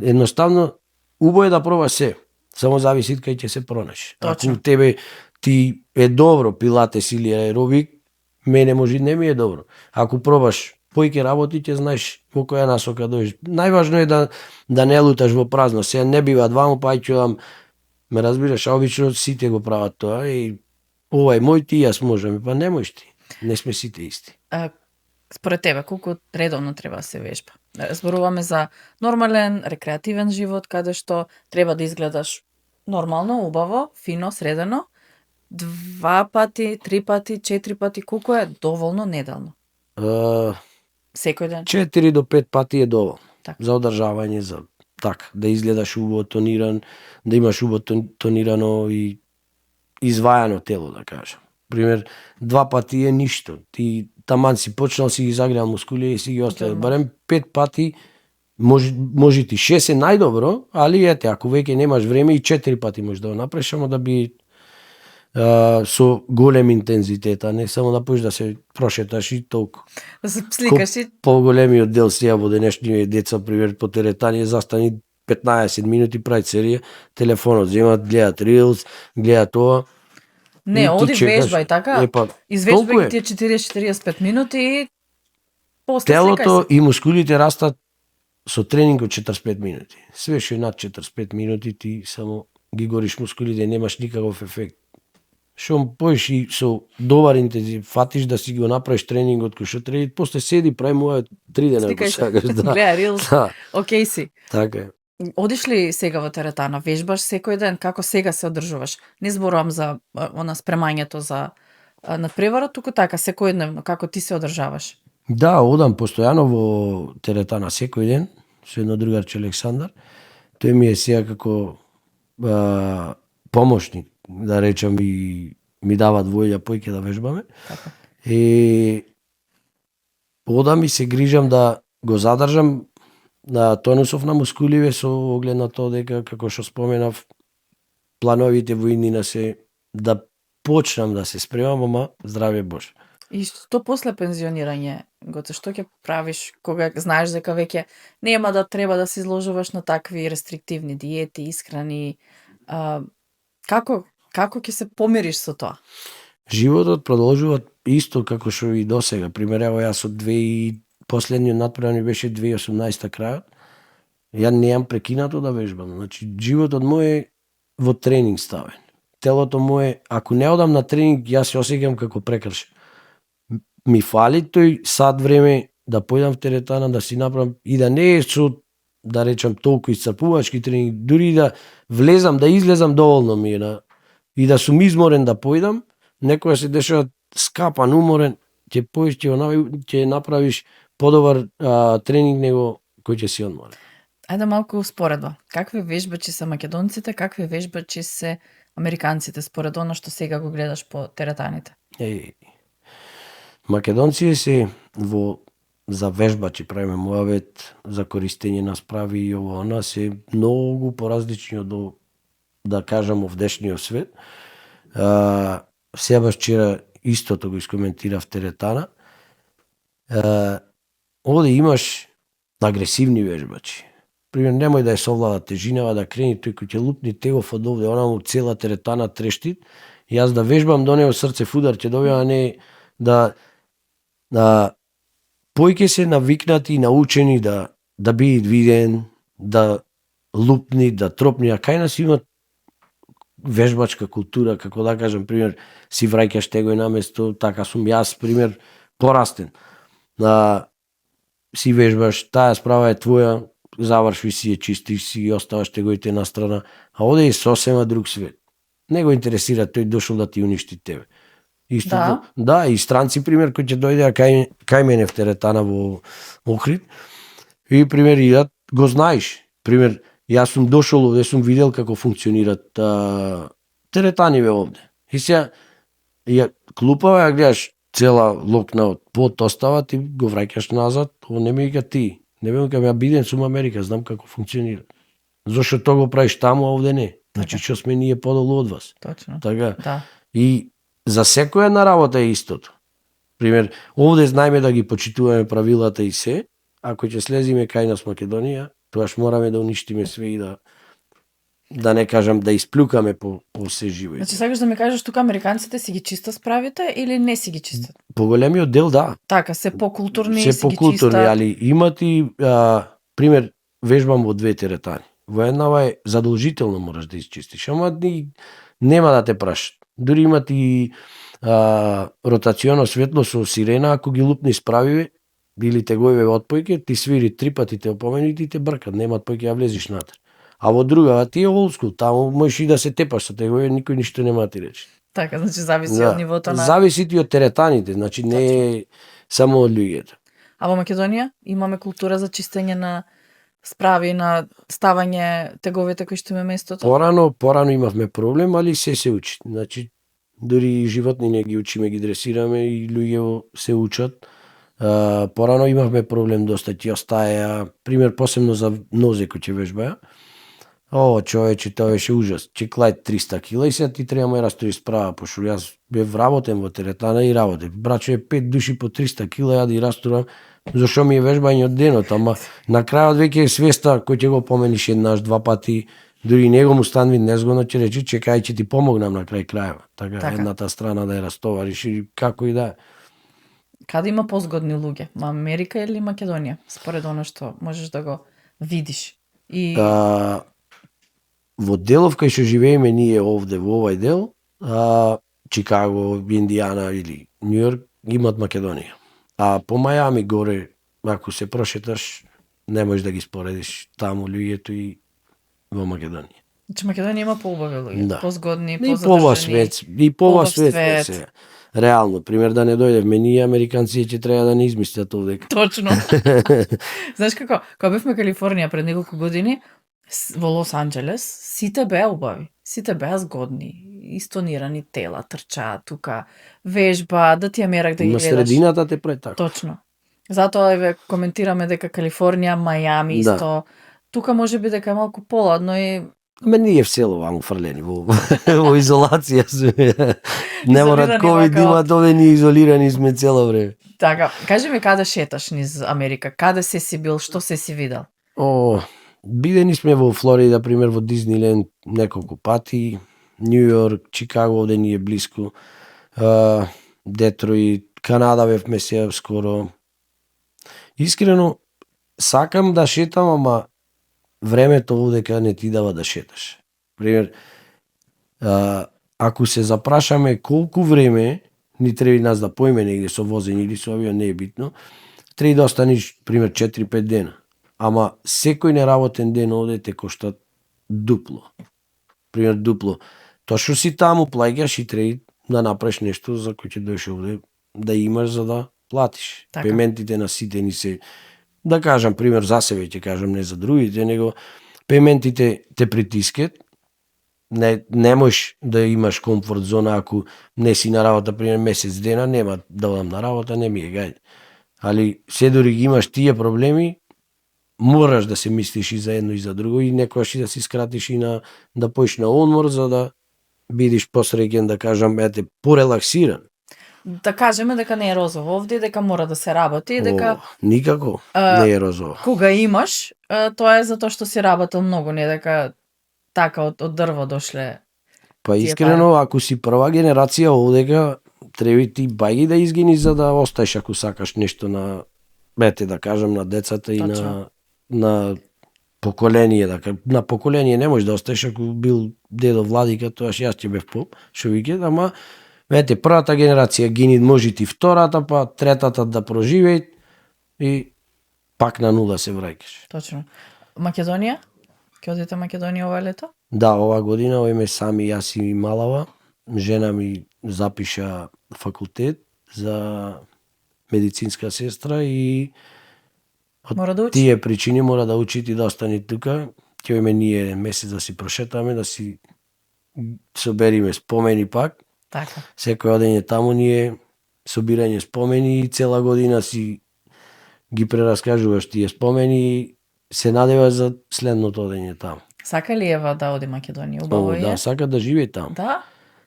Едноставно, убаво е да пробаш се, само зависи кај ќе се пронајдеш. Точно. Ако тебе ти е добро пилатес или аеробик, мене може не ми е добро. Ако пробаш поиќе работи, ќе знаеш во која насока дојдеш. Најважно е да не луташ во празно. Сега не бива дваму, па ќе ме разбираш, а обично сите го прават тоа и ова е мој ти, јас можам, па не можеш ти. Не сме сите исти. Според тебе, колку редовно треба да се вежба? Зборуваме за нормален, рекреативен живот, каде што треба да изгледаш нормално, убаво, фино, средено, 2 пати, 3 пати, 4 пати, колку е доволно неделно? Секој ден? 4 до 5 пати е доволно. Така. За одржавање, за така, да изгледаш убаво тониран, да имаш убаво тонирано и извајано тело, да кажам. Пример, 2 пати е ништо. Ти таман си почнал, си ги загреал мускули и си ги оставил. Барем 5 пати, може ти 6 е најдобро, али ете, ако веќе немаш време и 4 пати можеш да го направиш, ама да би со голем интензитет, а не само да поиш да се прошеташ и толку. Да се сликаш и Поголемиот дел сега во денешни деца, пример по теретани, застани 15 минути прави серија, телефонот земат, гледат Reels, гледат тоа. не, И ти оди чекаш, вежбај така. толку Извежбај е. ги тие 40-45 минути и после сликај Телото се. и мускулите растат со тренинг од 45 минути. Све што е над 45 минути ти само ги гориш мускулите и немаш никаков ефект. Што поиш и со добар интензив, фатиш да си го направиш тренингот кој што треба, после седи прави моја 3 дена ако Сликај се. сакаш, да. Гледа Reels. Да, Океј си. така е. Одиш ли сега во теретана? Вежбаш секој ден? Како сега се одржуваш? Не зборувам за она спремањето за надпреварот, туку така секојдневно како ти се одржаваш. Да, одам постојано во теретана секој ден, со едно другарче Александар. Тој ми е сега како помошник, да речам, и ми дават воља поиќе да вежбаме. Така. И одам и се грижам да го задржам на тонусов на мускуливе со оглед на тоа дека, како што споменав, плановите во иднина се да почнам да се спремам, ама здравје Боже. И што после пензионирање, Гоце, што ќе правиш кога знаеш дека веќе нема да треба да се изложуваш на такви рестриктивни диети, исхрани, како ќе се помириш со тоа? Животот продолжува исто како што и досега. Пример, ево јас од последниот надпревар ми беше 2018 крајот. Ја неам прекинато да вежбам. Значи, животот мој е во тренинг ставен. Телото мој, ако не одам на тренинг, јас се осеќам како прекршен. Ми фали тој сат време да појдам в теретана, да си направам и да не е со, да речам, толку исцрпувачки тренинг, дури да влезам, да излезам, доволно ми е и да сум изморен да појдам, некоја се дешава скапан, уморен, ќе поиш, ќе направиш подобар тренинг него кој ќе си одморен. Ајде малку успоредба. Какви вежбачи се македонците, какви вежбачи се американците според она што сега го гледаш по теретаните? Македонците се за вежбачи, правиме муавет, за користење на справи и ово она се многу поразлични од, да кажам, овдешниот свет. Сега вчера истото го искоментирав теретана. Оде имаш агресивни вежбачи. Пример, немој да ја совлада тежинава, да крени тој кој ќе лупни тегов од овде, онаму цела теретана трештит, јас да вежбам до него срцев удар ќе добиам, а не да поиќе се навикнати и научени да биде виден, да лупни, да тропни, а кај нас има вежбачка култура, како да кажам, пример, си враќаш тегој на место, така сум јас, пример, порастен. Си вежбаш, таа справа е твоја, заврши си ја чистиш си и оставаш тегоите на страна, а оде е сосема друг свет. Не го интересира тој дошол да ти уништи тебе. Исто, да, и странци, пример, кој ќе дојде кај мене в теретана во Охрид, и пример, и да го знаеш. Пример, јас сум дошол овде, сум видел како функционират теретаниве овде. И сега, клупава ја гледаш цела локна од пот остава, ти го враќаш назад, ово не ми вика ти. Не ми вика, ја биден сум Америка, знам како функционира. Зошто тоа го правиш таму, а овде не? Значи, што сме ние подолу од вас. Точно. Така. Да. И за секоја една работа е истото. Пример, овде знаеме да ги почитуваме правилата и се, ако ќе слезиме кај нас Македонија, тоаш мораме да уништиме све и да не кажам да исплюкаме по се живо. Значи сакаш да ми кажеш тука американците си ги чистат справите или не си ги чистат? Поголемиот дел да. Така, се покултурни се си ги покултурни, чистат. али имат и пример, вежбам во две теретани. Во еднава е задолжително мораш да изчистиш, ама нема да те прашат. Дури имат и ротационо светло со сирена, ако ги лупни справиве или теговиве од појке, ти свири 3 пати те опомени и те бркат, немат појке ја влезиш натре. А во другава ти е old school, таму можеш и да се тепаш со теговиве, никој ништо нема да ти рече. Така, значи зависи од нивото на... Зависи и од теретаните, значи не е само од луѓето. А во Македонија имаме култура за чистење на справи, на ставање теговите кои што има местото? Порано имавме проблем, али се учи. Значи, дури животни не ги учиме, ги дресираме и луѓе се учат. Порано имавме проблем доста, ти остаја, пример, посебно за нозе кој ќе вежбаја. О, човече, тоа беше ужас. Чеклај 300 кила и сега ти треба ме растоиш справа, пошто јас бев вработен во теретана и работев. Браче, 5 души по 300 кила, ја да и растурам, зашо ми е вежбање од денот, ама на крајот веќе е свеста кој ќе го помениш еднаш, два пати, дури него му станви незгодно, ќе рече, чекај, ќе ти помогнам на крај крајава. Така, едната страна да ја растовариш и како и да е. Каде има позгодни луѓе? Америка или Македонија? Според оно што можеш да го видиш. И во делов кај што живееме ние овде во овај дел, Чикаго, Индијана или Њујорк имат Македонија. А по Мајами горе, ако се прошеташ, не можеш да ги споредиш таму луѓето и во Македонија. Значи Македонија има поубави луѓе, Да. позгодни, И побав позадржани. свет, и побав свет свет. се. Реално, пример да не дојдевме ние американци ќе треба да не измислат овде. Точно. Знаеш како, кога бевме Калифорнија пред неколку години, во Лос Анџелес, сите беа убави, сите беа згодни, истонирани тела, трчаат тука, вежба, да ти ја мерак да ги На гледаш. средината те претака. Точно. Затоа еве коментираме дека Калифорнија, Мајами исто. Тука може би дека е малку поладно и Ме ние в село ваму фрлени во во изолација сме. Не морат Изолирани ковид вака. имат, овде ние изолирани сме цело време. така. Кажи ми каде шеташ низ Америка? Каде се си бил? Што се си видел? О, бидени сме во Флорида, пример во Дизниленд неколку пати, Њујорк, Чикаго овде ни е блиску, Детроит, Канада бевме се скоро. Искрено, сакам да шетам, ама времето овдека не ти дава да шеташ. Пример, ако се запрашаме колку време ни треба нас да поиме негде со возење или со авион, не е битно, треба да останеш, пример, 4-5 дена. Ама секој неработен ден овде те кошта дупло. Пример, дупло. Тоа што си таму плаќаш и треба да направиш нешто за кој ќе дојдеш овде да имаш за да платиш. Така. Пементите на сите ни се, да кажам, пример за себе ќе кажам, не за другите, него пементите те притискат. Не можеш да имаш комфорт зона ако не си на работа пример месец дена, нема да одам на работа, не ми е гајде. Али се дори ги имаш тие проблеми, мораш да се мислиш и за едно и за друго и некогаш и да си скратиш и на да поиш на одмор за да бидиш посреќен, да кажам, ете, порелаксиран. Да кажеме дека не е розово овде, дека мора да се работи и дека Никако не е розово. кога имаш, тоа е затоа што си работел многу, не дека така од дрво дошле. Па тие искрено, ако си прва генерација овдека, треба ти бајги да изгини за да остаеш ако сакаш нешто на, ете да кажам, на децата и Точно. на поколение, на поколение не можеш да остаеш ако бил дедо владика, тоа јас ќе бев поп, што вике, ама ете првата генерација гини, може ти втората, па третата да проживеат и пак на нула се враќаш. Точно. Македонија? Ќе одите Македонија ова лето? Да, ова година оиме сами јас и малава, жена ми запиша факултет за медицинска сестра и Мора да учи. тие причини мора да учи и да остане тука. Ќе име ние еден месец да си прошетаме, да си собериме спомени пак. Така. Секој одење таму ние собирање спомени и цела година си ги прераскажуваш тие спомени и се надеваш за следното одење таму. Сака ли Ева да оди Македонија? Убаво е? Да, сака да живее таму. Да?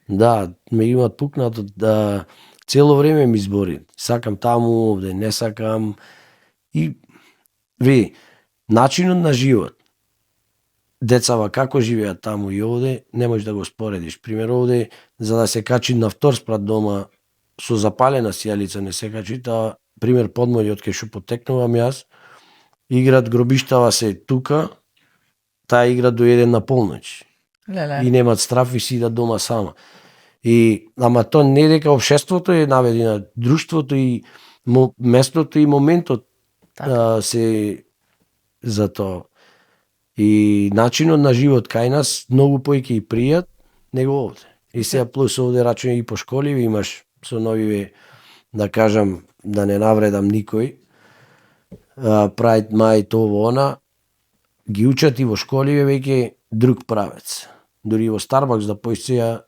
Да, ме имат пукнато да цело време ми збори. Сакам таму, овде не сакам. И ви, начинот на живот. Децава како живеат таму и овде, не можеш да го споредиш. Пример, овде, за да се качи на втор спрат дома со запалена сијалица не се качи, таа, пример, подмориот кај што потекнувам јас, играт гробиштава се тука, таа игра до 1 на полноќ. Леле. И немат страф и сидат дома сама. И ама тоа не дека општеството е наведено, друштвото и местото и моментот Така. се за тоа. И начинот на живот кај нас многу поеќе и пријат него овде. И сега плюс овде рачуне и по школи имаш со новиве, да кажам, да не навредам никој, Pride Night ово она, ги учат и во школи веќе друг правец. Дури во Starbucks да поиш сега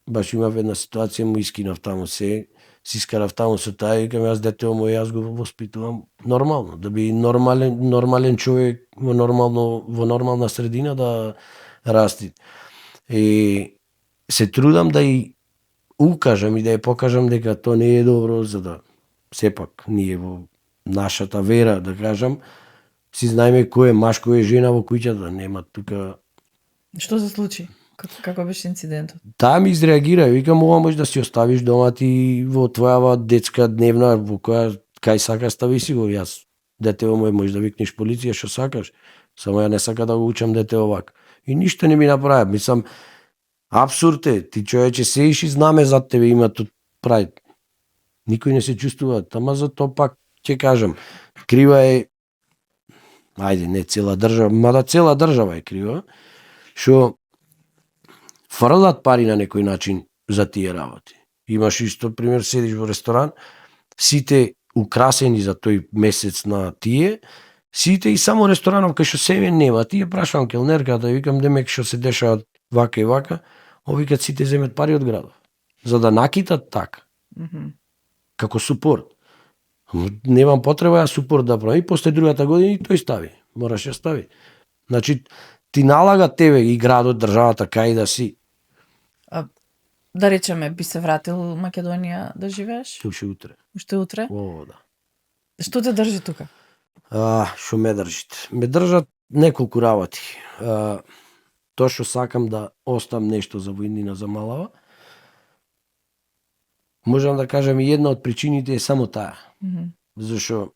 баш имав една ситуација, му искинав таму си искарав таму со таа и јас детево мој јас го воспитувам нормално, да би нормален човек во нормална средина да расти. И се трудам да и укажам и да ја покажам дека тоа не е добро, за да сепак ние во нашата вера, да кажам, си знаеме кој е маж, кој е жена во куќата, нема тука. Што се случи? Како беше инцидентот? Таа ми изреагира, викам, ова може да си оставиш дома ти во твојава детска дневна, во која кај сакаш стави си го. Јас детево мој може да викнеш полиција што сакаш, само ја не сака да го учам детево вака. И ништо не ми направи. Мислам, апсурд е, ти човече сеиш и знаме за тебе има тут прави. Никој не се чувствува, ама за тоа пак ќе кажам, крива е, ајде, не цела држава, мада цела држава е крива, што фрлат пари на некој начин за тие работи. Имаш исто пример, седиш во ресторан, сите украсени за тој месец на тие, сите и само ресторанов кај што себе нема. Тие прашувам келнерката, викам демек што се дешава вака и вака, викат сите земат пари од градов, за да накитат така. Како супорт. Немам потреба ја супорт да правам. И после другата година и тој стави. Мораш ја стави. Значи, ти налага тебе и градот, државата, кај да си. Да речеме, би се вратил Македонија да живееш? Уште утре. Уште утре? О, да. Што те држи тука? Што ме држите? Ме држат неколку работи. Тоа што сакам да оставам нешто за војнина за малава. Можам да кажам и една од причините е само таа. Зашо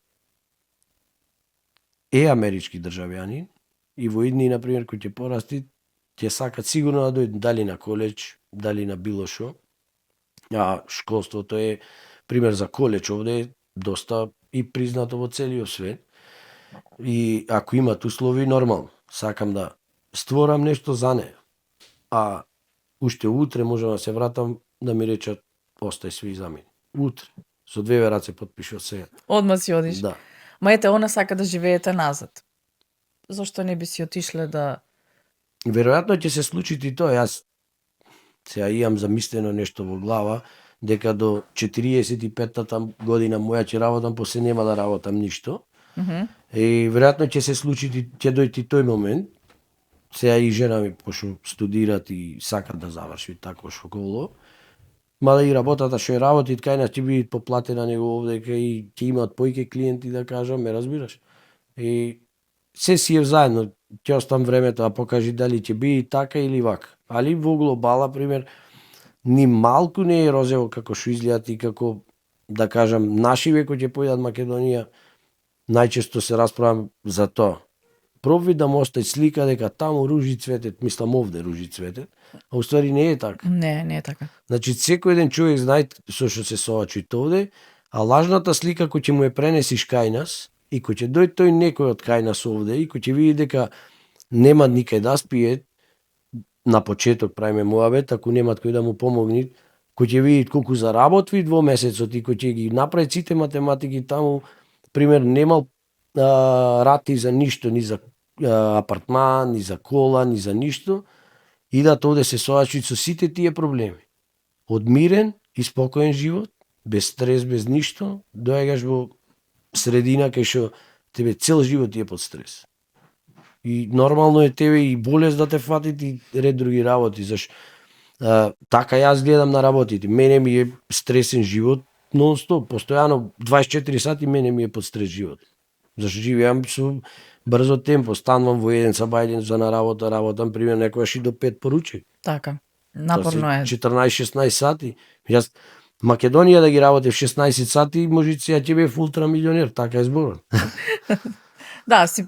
е амерички државјани и во идни, например, кој ќе порасти, ќе сакат сигурно да дојдат дали на колеџ, дали на било шо. А школството е пример за колеџ овде е доста и признато во целиот свет. И ако имат услови, нормално. Сакам да створам нешто за неја. А уште утре можам да се вратам да ми речат остај сви за мене. Утре. Со две раце потпишувам сега. Одма си одиш? Да. Ма ете, она сака да живеете назад. Зошто не би си отишле да... Веројатно ќе се случи и тоа. Јас сега имам замислено нешто во глава, дека до 45-та година моја ќе работам, после нема да работам ништо. И веројатно ќе се случи, ќе дојде тој момент. Сега и жена ми, пошто студират и сакат да заврши тако школо, мада и работата што ја работи, кај нас ќе биде поплатена него овде, и ќе имаат поиќе клиенти, да кажам, ме разбираш. И се си е заедно, ќе оставам времето да покажи дали ќе биде така или вака. Али во глобала, пример, ни малку не е розево како што изгледат и како, да кажам, наши веко ќе појдат Македонија, најчесто се расправам за тоа. Пробви да му остави слика дека таму ружи цветет, мислам овде ружи цветет, а уствари не е така. Не е така. Значи, секој еден човек знае со што се соочи овде, а лажната слика кој ќе му ја пренесиш кај нас, и кој ќе дојде тој некој од кај нас овде, и кој ќе види дека нема никај да спие, на почеток правиме муабет, ако немат кој да му помогне, кој ќе види колку заработви во месецот и кој ќе ги направи сите математики таму, пример, немал рати за ништо, ни за апартман, ни за кола, ни за ништо, и да овде се соочи со сите тие проблеми. Одмирен и спокоен живот, без стрес, без ништо, доаѓаш во средина кај што тебе цел живот ти е под стрес. И нормално е тебе и болест да те фати и ред други работи, зашто така јас гледам на работите. Мене ми е стресен живот нон-стоп, постојано 24 сати мене ми е под стрес живот. Зашто живеам со брзо темпо, станувам во 1 сабајден за на работа, работам пример некојаш и до 5 поручи. Така. Напорно е. 14-16 сати. Јас Македонија да ги работи в 16 сати, може сега ќе бев ултрамилионер, така е зборот. Да, си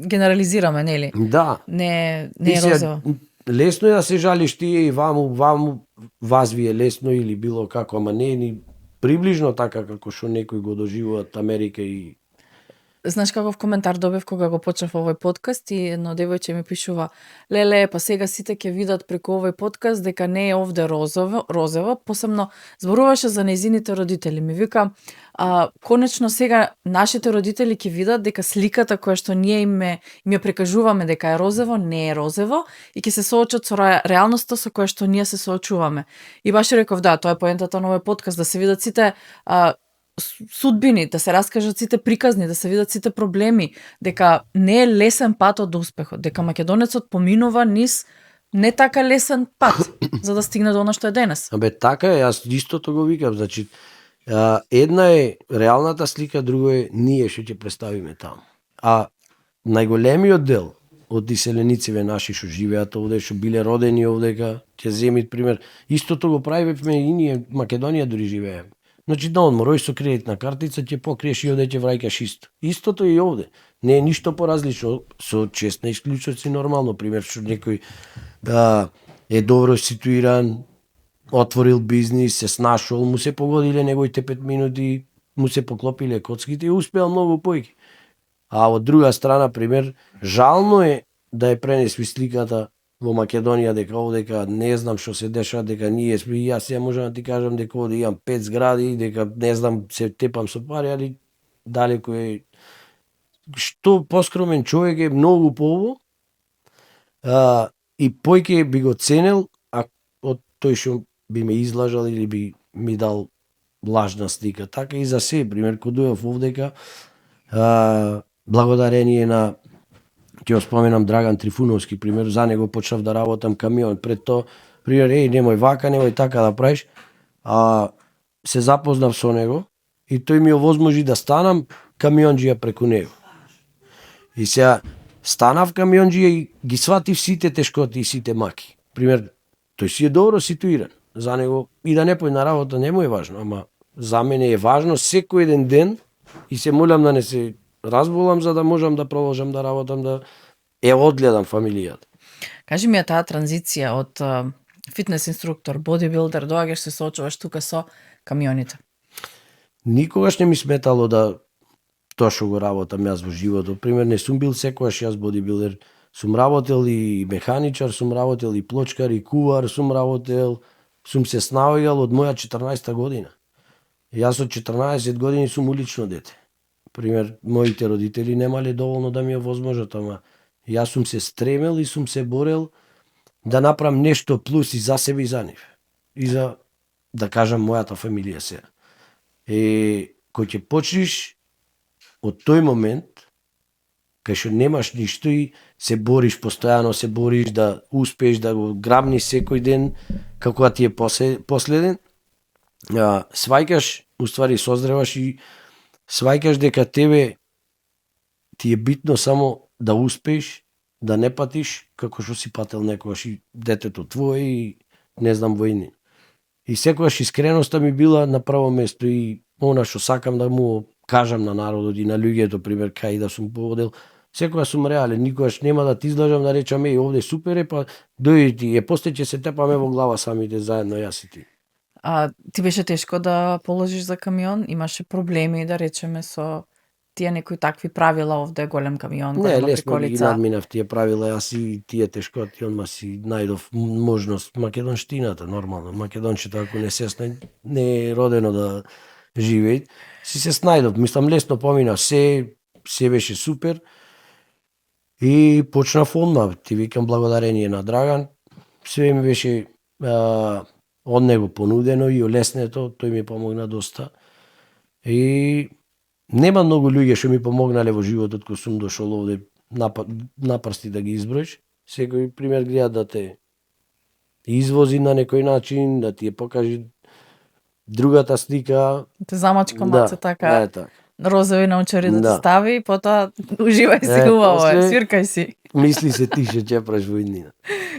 генерализираме, нели? Да. Не е розово. Лесно е да се жалиш тие и ваму вас ви е лесно или било како, ама не е ни приближно така како што некои го доживуваат Америка и Знаеш каков коментар добив кога го почнав овој подкаст и едно девојче ми пишува: "Леле, па сега сите ќе видат преку овој подкаст дека не е овде розово, посебно зборуваше за нејзините родители." Ми вика, конечно сега нашите родители ќе видат дека сликата која што ние им ја прикажуваме дека е розово, не е розово и ќе се соочат со реалноста со која што ние се соочуваме. И баш реков, да, тоа е поентата на овој подкаст, да се видат сите судбини, да се раскажат сите приказни, да се видат сите проблеми, дека не е лесен патот до успехот, дека македонецот поминува низ не така лесен пат за да стигне до она што е денес. Абе така е, јас истото го викам, значи една е реалната слика, друго е ние што ќе представиме таму. А најголемиот дел од иселениците наши што живеат овде, што биле родени овдека, ќе земит пример, истото го правиме и ние Македонија дури живееме. Значи на одмор, со кредитна картица ќе покриеш и овде ќе враќаш исто. Истото и овде. Не е ништо поразлично, со честни исклучоци нормално, пример што некој е добро ситуиран, отворил бизнис, се снашол, му се погодиле неговите 5 минути, му се поклопиле коцките и успеал многу појки. А од друга страна, пример, жално е да е пренесви сликата во Македонија дека овдека не знам што се дешава, дека ние сме, и јас ја можам да ти кажам дека овде имам 5 згради, дека не знам се тепам со пари, али далеко е. Што поскромен човек е многу пово, и појќе би го ценел од тој што би ме излажал или би ми дал лажна слика. Така и за се, пример, кога дојав овдека, благодарение на, ќе споменам Драган Трифуновски, пример, за него почнав да работам камион. Пред тоа, пример, немој вака, немој така да правиш. Се запознав со него и тој ми овозможи да станам камионџија преку него. И сега станав камионџија и ги сватив сите тешкоти и сите маки. Пример, тој си е добро ситуиран. За него и да не пој на работа не му е важно, ама за мене е важно секој еден ден и се молам да не се разболам за да можам да продолжам да работам, да одгледам фамилијата. Кажи ми таа транзиција од фитнес инструктор, бодибилдер, доаѓаш се соочуваш тука со камионите. Никогаш не ми сметало да тоа што го работам јас во животот. Пример, не сум бил секогаш јас бодибилдер. Сум работел и механичар, сум работел и плочкар, и кувар, сум работел, сум се снаоѓал од моја 14 година. Јас од 14 години сум улично дете. Пример, моите родители немале доволно да ми овозможат, ама јас сум се стремел и сум се борел да направам нешто плюс и за себе и за нив. И за, да кажам, мојата фамилија сега. Кој ќе почнеш од тој момент, кај што немаш ништо и се бориш, постојано се бориш да успееш да го грабниш секој ден, како ти е последен, сваќаш, уствари созреваш и сваќаш дека тебе ти е битно само да успееш, да не патиш како што си пател некогаш и детето твое и не знам војни. И секогаш искреноста ми била на прво место и она што сакам да му кажам на народот и на луѓето, пример, кај да сум поводел, секогаш сум реален, никогаш нема да ти излажам да речам овде супер е, па дојди ти, после ќе се тепаме во глава самите заедно јас и ти. Ти беше тешко да положиш за камион? Имаше проблеми, да речеме, со тие некои такви правила овде, голем камион, голема приколица? Не, лесно ги надминав тие правила, јас и тие тешкоти, онма си најдов можност. Македонштината, нормално. Македончето, ако не се не е родено да живее, си се снајдов. Мислам, лесно помина, се беше супер. И почнав одма, ти викам, благодарение на Драган. Све ми беше од него понудено и олеснето, тој ми помогна доста. И нема многу луѓе што ми помогнале во животот кога сум дошол овде напрсти да ги изброиш. Секој пример гледа да те извози на некој начин, да ти ја покаже другата слика. Те замачка маце така. Така. Розови научари да те стави и потоа уживај си убаво, свиркај си. Мисли се ти што ќе праш во иднина.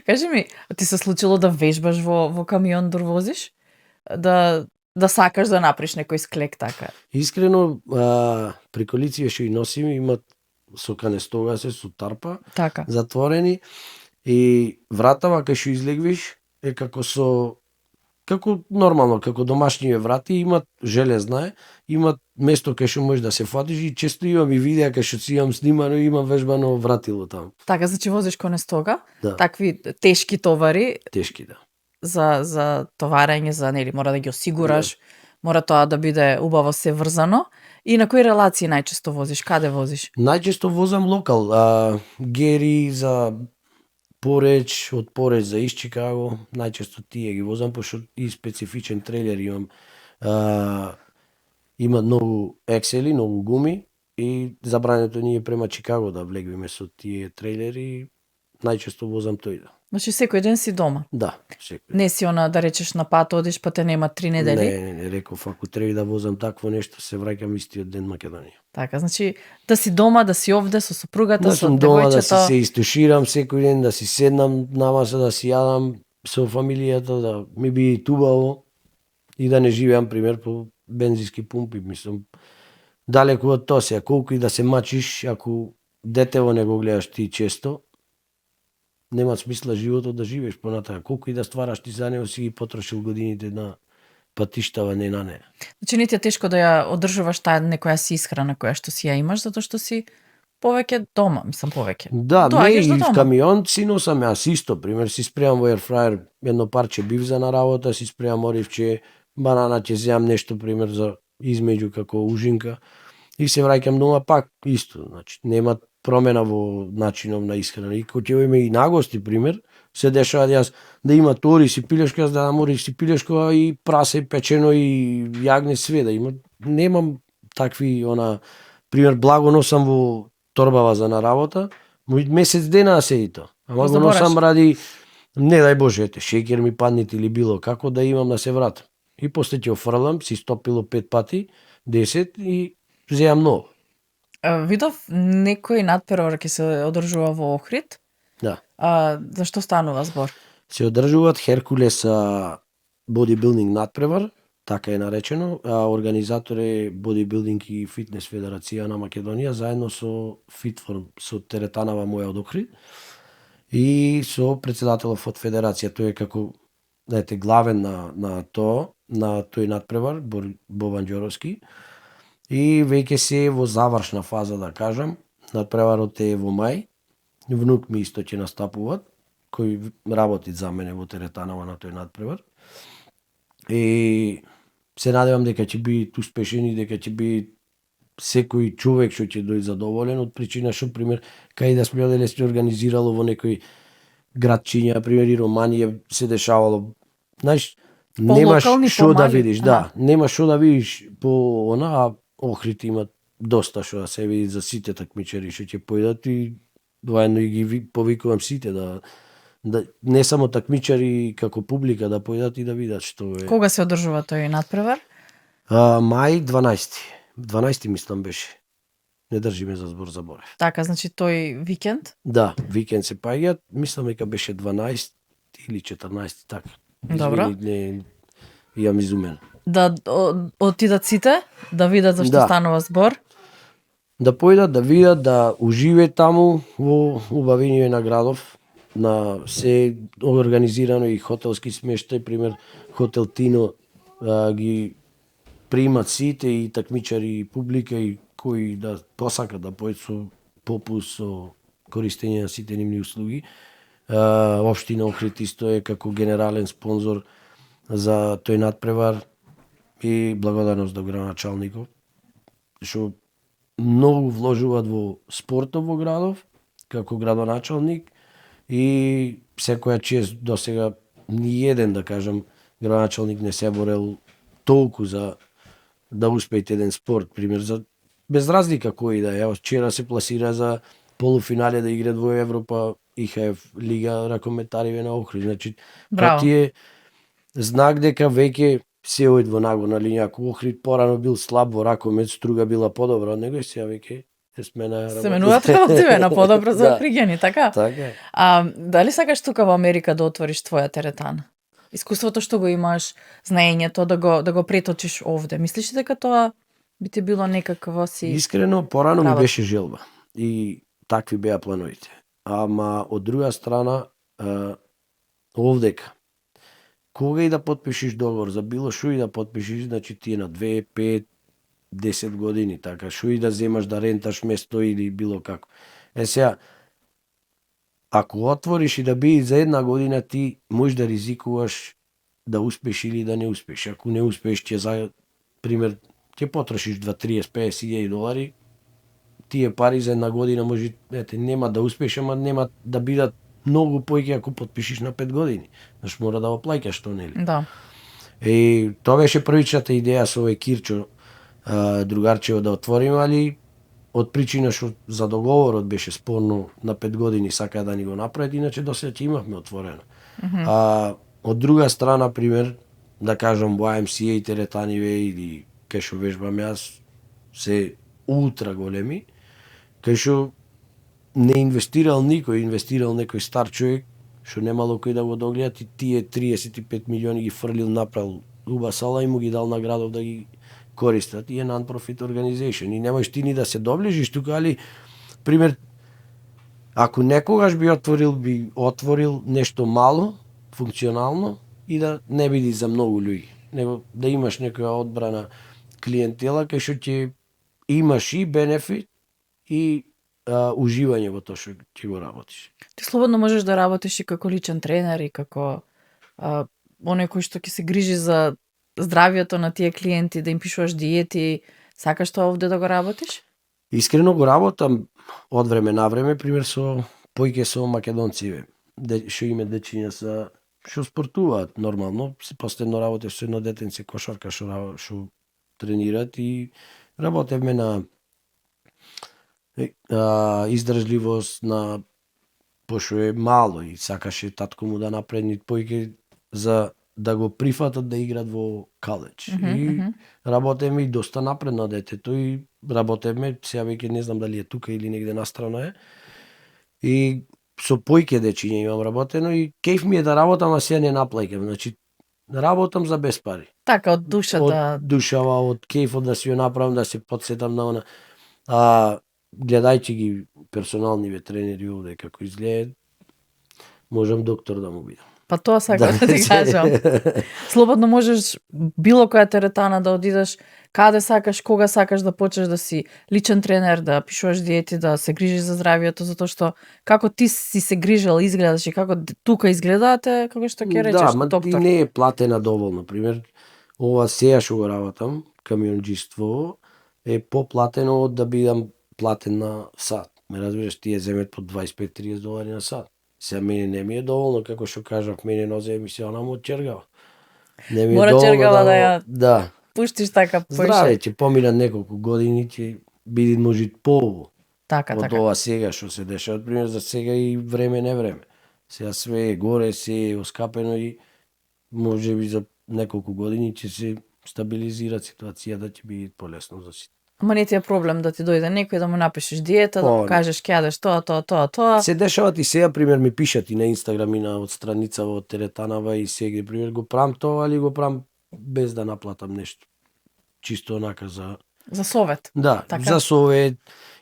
Кажи ми, ти се случило да вежбаш во камион дор возиш? Да сакаш да направиш некој склек така? Искрено, приколици што и носим имат со канестогасе, со тарпа, така затворени и вратава кај што излегвиш е како нормално, како домашниве врати, имат железна имат место кај што можеш да се фатиш и често имам и видеа кај што си имам снимано и имам вежбано вратило таму. Така, значи возиш конестога, Да. такви тешки товари Тешки, да. за товарење, за нели мора да ги осигураш, мора тоа да биде убаво се врзано. И на кои релации најчесто возиш? Каде возиш? Најчесто возам локал, Гери за Пореч, од Пореч за Иш Чикаго, најчесто тие ги возам, пошто и специфичен трейлер имам. Има многу ексели, многу гуми и забрането ни е према Чикаго да влегвиме со тие трейлери, најчесто возам тој да. Значи секој ден си дома. Да, секој. Не си она да речеш на пат одиш па те нема 3 недели. Не, реков, ако треба да возам такво нешто, се враќам истиот ден Македонија. Така, значи да си дома, да си овде со сопругата, Да со сум дома, да девојчето. се истуширам секој ден, да си седнам на маса, да си јадам со фамилијата, да ми биде тубаво и да не живеам, пример, по бензински пумпи, мислам. Далеку од тоа се, колку и да се мачиш, ако детево не го гледаш ти често, нема смисла животот да живееш понатака. Колку и да ствараш ти за него, си ги потрошил годините на патиштава, не на неа. Значи не ти е тешко да ја одржуваш таа некоја си исхрана која што си ја имаш, затоа што си повеќе дома, мислам повеќе. Да, не Доаѓаш и до в дома. камион си носам јас исто, пример си спремам во ерфраер едно парче бив за на работа, си спремам оривче, банана ќе земам нешто пример за измеѓу како ужинка и се враќам дома пак исто, значи нема промена во начинов на исхрана. И кога ќе одиме и на гости пример, се дешава јас да има ориз и пилешко, јас да дам ориз и пилешко и прасе печено и јагне све да има. Немам такви пример благо носам во торбава за на работа, месец дена седи тоа. Ама го Забораш. носам ради, не дај Боже, шеќер ми паднет или било како да имам да се вратам. И после ќе офрлам, си стопило 5 пати, 10 и земам ново. Видов некој надпревар ќе се одржува во Охрид. Да. За што станува збор? Се одржуваат Херкулес бодибилдинг надпревар, така е наречено, организатор е Бодибилдинг и Фитнес Федерација на Македонија, заедно со Фитформ, со теретанава моја од Охрид и со председателов од федерација, тој е како знаете главен на тој надпревар, Бобан Ѓоровски. И веќе се во завршна фаза, да кажам, надпреварот е во мај. Внук ми исто ќе настапуваат, кој работи за мене во теретанава на тој надпревар. И се надевам дека ќе бидат успешни и дека ќе биде секој човек што ќе дојде задоволен од причина што пример кај да сме оделе се организирало во некој градчиња, пример и Романија се дешавало. Знаеш, немаш По-локални, што да помали. видиш, да, нема што да видиш по а Охрид има доста што да се види за сите такмичари што ќе појдат и воедно и ги повикувам сите да не само такмичари како публика да појдат и да видат што е. Кога се одржува тој надпревар? Мај 12. 12 мислам беше. Не држиме за збор заборев. Така, значи тој викенд? Да, викенд се паѓаат, мислам дека беше 12 или 14, така. Добро. Не, јам изумен. Да отидат сите, да видат за што Да. станува збор. Да појдат, да видат, да уживеат таму во убавињето на градов, на се организирано и хотелски смештај, пример Хотел Тино ги примат сите и такмичари и публика и кои да посакат да појдат со попус, со користење на сите нивни услуги. Општина Охрид исто е како генерален спонзор за тој надпревар и благодарност до градоначалникот што многу вложуваат во спортот во градов како градоначалник и секоја чест до сега ни еден, да кажам, градоначалник не се борел толку за да успеете еден спорт, пример за без разлика кој да е. Вчера се пласира за полуфинале да играат во Европа ИХФ лига ракометариве на Охрид. Значи, Браво. тоа ти е знак дека веќе се оид во нагорна линија. Ако Охрид порано бил слаб во ракомет, Струга била подобра од него и сега веќе е смена Се менуваат работиве на подобро за Да. Охриѓани, така? Така е. Дали сакаш тука во Америка да отвориш твоја теретана? Искуството што го имаш, знаењето да го преточиш овде. Мислиш ли дека тоа би ти било некакво си... Искрено, порано ми работа? беше желба и такви беа плановите. Ама од друга страна, овдека, кога и да потпишиш договор за било што и да потпишиш, значи ти е на 2, 5, 10 години, така, шо и да земаш да ренташ место или било како. Сега, ако отвориш и да биде за една година, ти можеш да ризикуваш да успеш или да не успеш. Ако не успеш, ќе за пример, ќе потрошиш 2-30-50 долари, тие пари за една година може, нема да успеш, ама нема да бидат многу поеќе ако потпишиш на 5 години. Значи мора да го плаќаш тоа, нели? Да. И тоа беше првичната идеја со овој Кирчо, другарчево да отвориме, али од причина што за договорот беше спорно на 5 години сака да ни го направат, иначе до сега ќе имавме отворено. Од друга страна, пример, да кажам, YMCA и теретаниве или кај што вежбам јас се ултра големи, кај што не инвестирал никој, инвестирал некој стар човек, што немало кој да го догледат и тие 35 милиони ги фрлил, направил уба сала и му ги дал на градов да ги користат и е non-profit organization. И немоеш ти ни да се доближиш тука, али, пример, ако некогаш би отворил нешто мало, функционално и да не биде за многу луѓе, него да имаш некоја одбрана клиентела кај што ќе имаш и бенефит и уживање во тоа што ќе го работиш. Ти слободно можеш да работиш и како личен тренер и како оној кој што ќе се грижи за здравието на тие клиенти, да им пишуваш диети, сакаш тоа овде да го работиш? Искрено го работам од време на време, пример поиќе со македонци, што име дечиња што спортуваат нормално, се постојано работев со едно детенце кошарка што тренираат и работевме на издржливост, на пошто е мало и сакаше татко му да направи поиќе за да го прифатат да играт во коледж. И работевме и доста напред на детето и работевме, сега веќе не знам дали е тука или негде настрана е. И со поиќе дечиња имам работено и кејф ми е да работам, а сега не наплаќам. Значи, работам за без пари. Така, од душата. Од душава, од кејфот да си ја направам, да се подсетам на она. Гледајќи ги персоналниве тренери овде како изгледаат, можам доктор да му бидам. Па тоа сакам да ти кажам. Слободно можеш било која теретана да одидеш, каде сакаш, кога сакаш да почнеш да си личен тренер, да пишуваш диети, да се грижиш за здравието, затоа што како ти си се грижел, изгледаш и како тука изгледаате, како што ќе речеш, доктор. Да, не е платена доволно. Пример, ова сега што го работам, камионџиство, е поплатено од да бидам платен на сат. Ме разбираш, тие земет по 25-30 долари на сат. Сега мене не ми е доволно, како што кажав, мене нозе емисиона му чергава. Не ми е Мора чергава да ја да пуштиш така поише. Здраве, ќе поминат неколку години, ќе биде може пово. Така, од ова сега што се дешава, пример за сега и време не време. Сега све е горе, се е оскапено и може би за неколку години ќе се стабилизира ситуацијата, ќе биде полесно за сите. Ама не ти е проблем да ти дојде некој да му напишеш диета, да му кажеш ќе ядеш тоа. Се дешават и сега, пример, ми пишат и на Инстаграм и на од страница во теретанава и сега, пример, го правам тоа, али го правам без да наплатам нешто. Чисто онака за совет. Да, така? За совет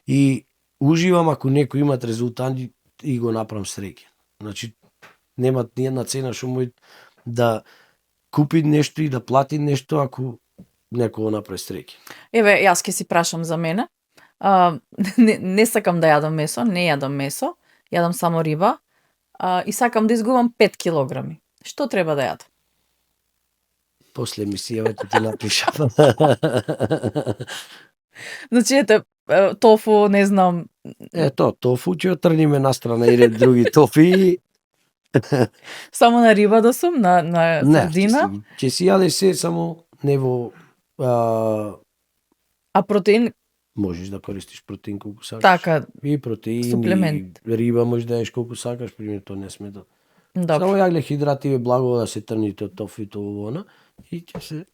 и уживам ако некој имат резултати и го направам среќа. Значи нема ни една цена што мој да купи нешто и да плати нешто ако некој направи среќа. Еве, јас ќе си прашам за мене. Не сакам да јадам месо, не јадам месо, јадам само риба и сакам да изгубам 5 килограми. Што треба да јадам? После емисијава ќе ти напишам. Значи, ете, тофу, не знам. Тофу ќе отрниме настрана или други тофи. Само на риба да сум, на сардина? Не, ќе си јадеш се, само не во... А протеин? Можеш да користиш протеин колку сакаш. Така, и протеин, суплемент. И риба можеш да еш колку сакаш, пример, тоа не смета. Добро. Само јагле хидративе благо да се трните од тофито во она и ќе се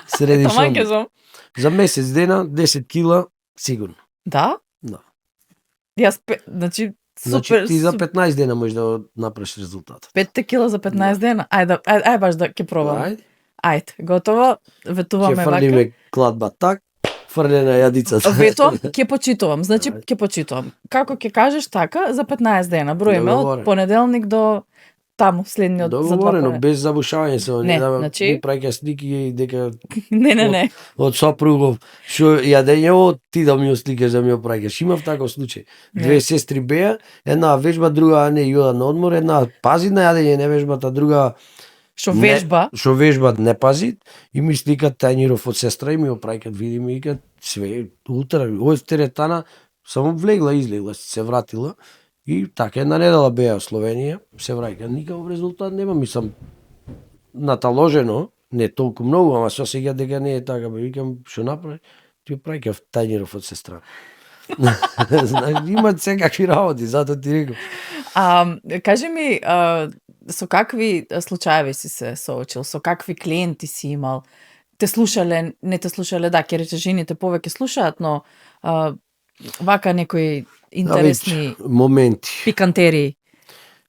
средиш. За месец дена 10 кила сигурно. Да? Да. Јас, значи, супер. Ти за 15 дена можеш да направиш резултат. 5 кила за 15 дена? Ајде баш да ќе пробам. Ајде, готово. Ветуваме вака. Ќе фрлиме кладба так, фрлена јадицата. Вето, ќе почитувам. Значи, ќе почитувам. Како ќе кажеш така, за 15 дена. Броиме од понеделник до таму следниот за 2 Договорено, корака. без забушавање се, Не, да значи- ми праќа слики дека Не. од сопругов, што јадењево ти да ми осликаш да ми го праќаш. Имав таков случај. Не. Две сестри беа, една вежба, друга не јода на одмор, една пази на јадење, не вежбата, друга Што вежба, Што вежбат не пази и ми сликат тајниров од сестра и ми го праќат, види ми викат све утра, од теретана само влегла, излегла, се вратила и така една недела беа во Словенија, се враќа, никаков резултат нема, мислам наталожено, не толку многу, ама се осеќа дека не е така, бе, викам што направи, ти го праќав тајниров од сестра. Знаеш, имат секакви работи, затоа ти реков. кажи ми, со какви случаеви си се соочил, со какви клиенти си имал? Те слушале, не те слушале, да, ќе рече жените повеќе слушаат, но вака некои интересни моменти. пикантерии.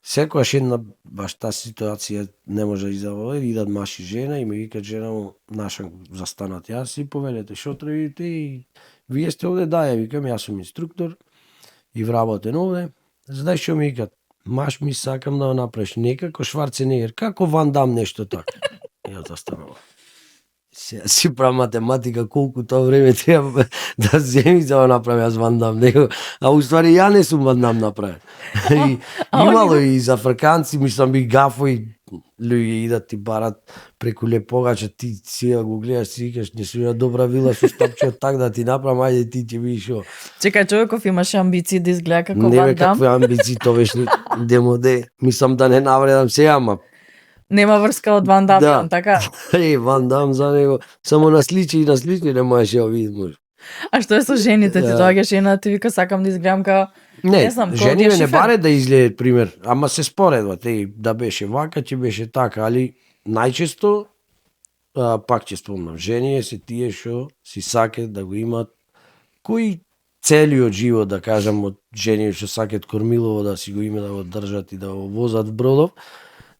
Секојаш една баш таа ситуација не може да изаводи, идат маж и жена и ми викат жена му, наша застанат јас и повелете што требите и вие сте овде, да, ја викам, јас сум инструктор и вработен овде. Знаеш што ми викат? Маш ми сакам да го направиш некако Шварценегер, како Ван Дам нешто така. Ја застанувам. Сега си правам математика колку тоа време треба да земи за да направи јас Ван Дам, него, а уствари ја не сум Ван Дам направен. И имало и за африканци, мислам би гафо и луѓе идат и барат преку лепогача, ти сега го гледаш, си викаш, не сум ја добра вила со стапче так да ти направам, ајде ти ќе видиш што. Чекај, човеков имаше амбиции да изгледа како Не Ван бе, Дам. какви амбиции, тоа беше демоде. Мислам да не навредам сега, ама Нема врска од Ван Дам, Да. така? Ван Дам за него, само насличи и насличи не можеш ја видиш може. А што е со жените? Ти Да. доаѓаш жена, ти вика сакам да изгледам као... Не, знам, жени Клаудија ме не Шифер. баре да изгледа пример, ама се споредват, да беше вака, ќе беше така, али најчесто пак ќе спомнам, жени се тие што си сакат да го имат кои целиот живот, да кажам, од жени што сакат кормилово да си го име, да го држат и да го возат в бродов,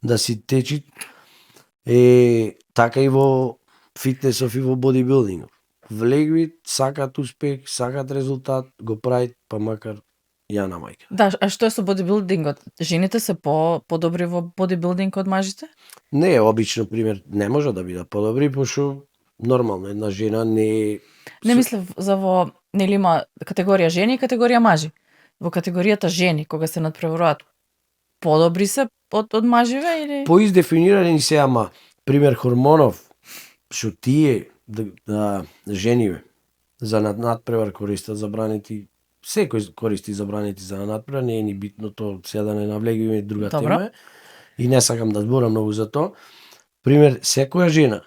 да си течи, така и во фитнесов и во бодибилдингов. Влегви, сакат успех, сакат резултат, го правит, па макар ја на мајка. Да, а што е со бодибилдингот? Жените се подобри во бодибилдинг од мажите? Не, обично, пример, не може да биде подобри, пошто нормално една жена не е... Не мислев за во, нели има категорија жени и категорија мажи. Во категоријата жени, кога се надпреваруваат, подобри се од маживе или? Поиздефинирани се, ама, пример, хормонов, што тие жениве за надпревар користат забранети, секој користи забранети за надпревар, не е ни битно тоа, сега да не навлегуваме друга Добро. тема, и не сакам да зборам многу за тоа. Пример, секоја жена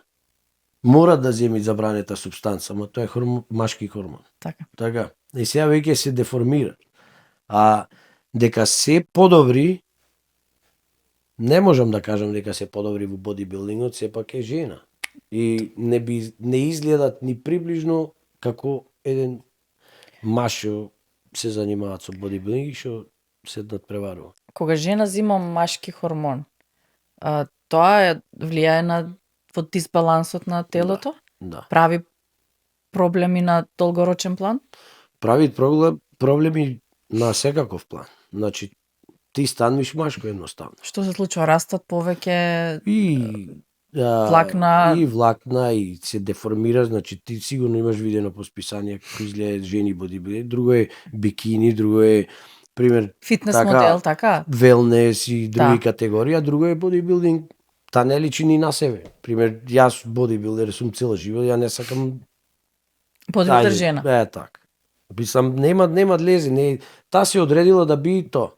мора да земи забранета субстанца, ама тоа е машки хормон. Така. Така. И сега веќе се деформира. А дека се подобри, не можам да кажам дека се подобри во бодибилдингот, сепак е жена. И не изгледат ни приближно како еден маж што се занимаваат со бодибилдинг и што се надпреварува. Кога жена зима машки хормон, тоа е влијае на во дисбалансот на телото? Да. Прави проблеми на долгорочен план? Прави проблеми на секаков план. Значи, ти стануваш машко едноставно. Што се случува? Растат повеќе И влакна. И влакна, и се деформира, значи ти сигурно имаш видено по списанија како изгледаат жени бодибилдинг, друго е бикини, друго е пример фитнес така, модел, така? велнес и други Да. категории, а друго е бодибилдинг. Та не личи ни на себе. Пример, јас бодибилдер сум цел живот, ја не сакам Бодибилдер Ајде, жена. така. Мислам, нема лезе, не, таа се одредила да би тоа.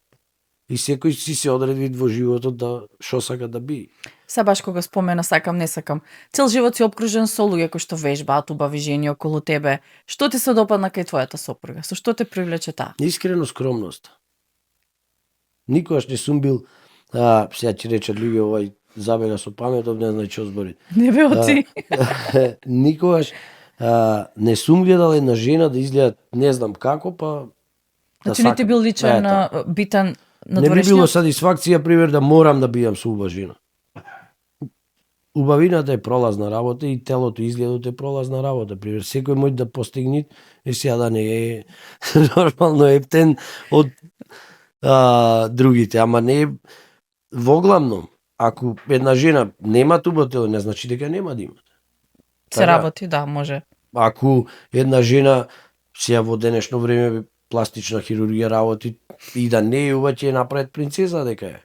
И секој си се одреди во животот да што сака да би. Се баш кога спомена сакам, не сакам. Цел живот си обкружен со луѓе кои што вежбаат, убави жени околу тебе. Што ти се допадна кај твојата сопруга? Со што те привлече таа? Искрено скромност. Никогаш не сум бил, сега ќе речат луѓе овај забега со паметот, не знае што збори. Не бе оци. Никогаш не сум гледал една жена да изгледа не знам како, па да Значи не ти бил личен, така. битен на Не би било дворешниот? сатисфакција, пример, да морам да бидам со убава жена. Убавината е пролазна работа и телото и изгледот е пролазна работа. Пример, секој може да постигне, сега да не е нормално ептен од другите, ама не е воглавном, ако една жена нема туба тело, не значи дека нема да има. Се Така. работи, да, може. Ако една жена сега во денешно време пластична хирургија работи и да не е уваќе направет принцеза дека е.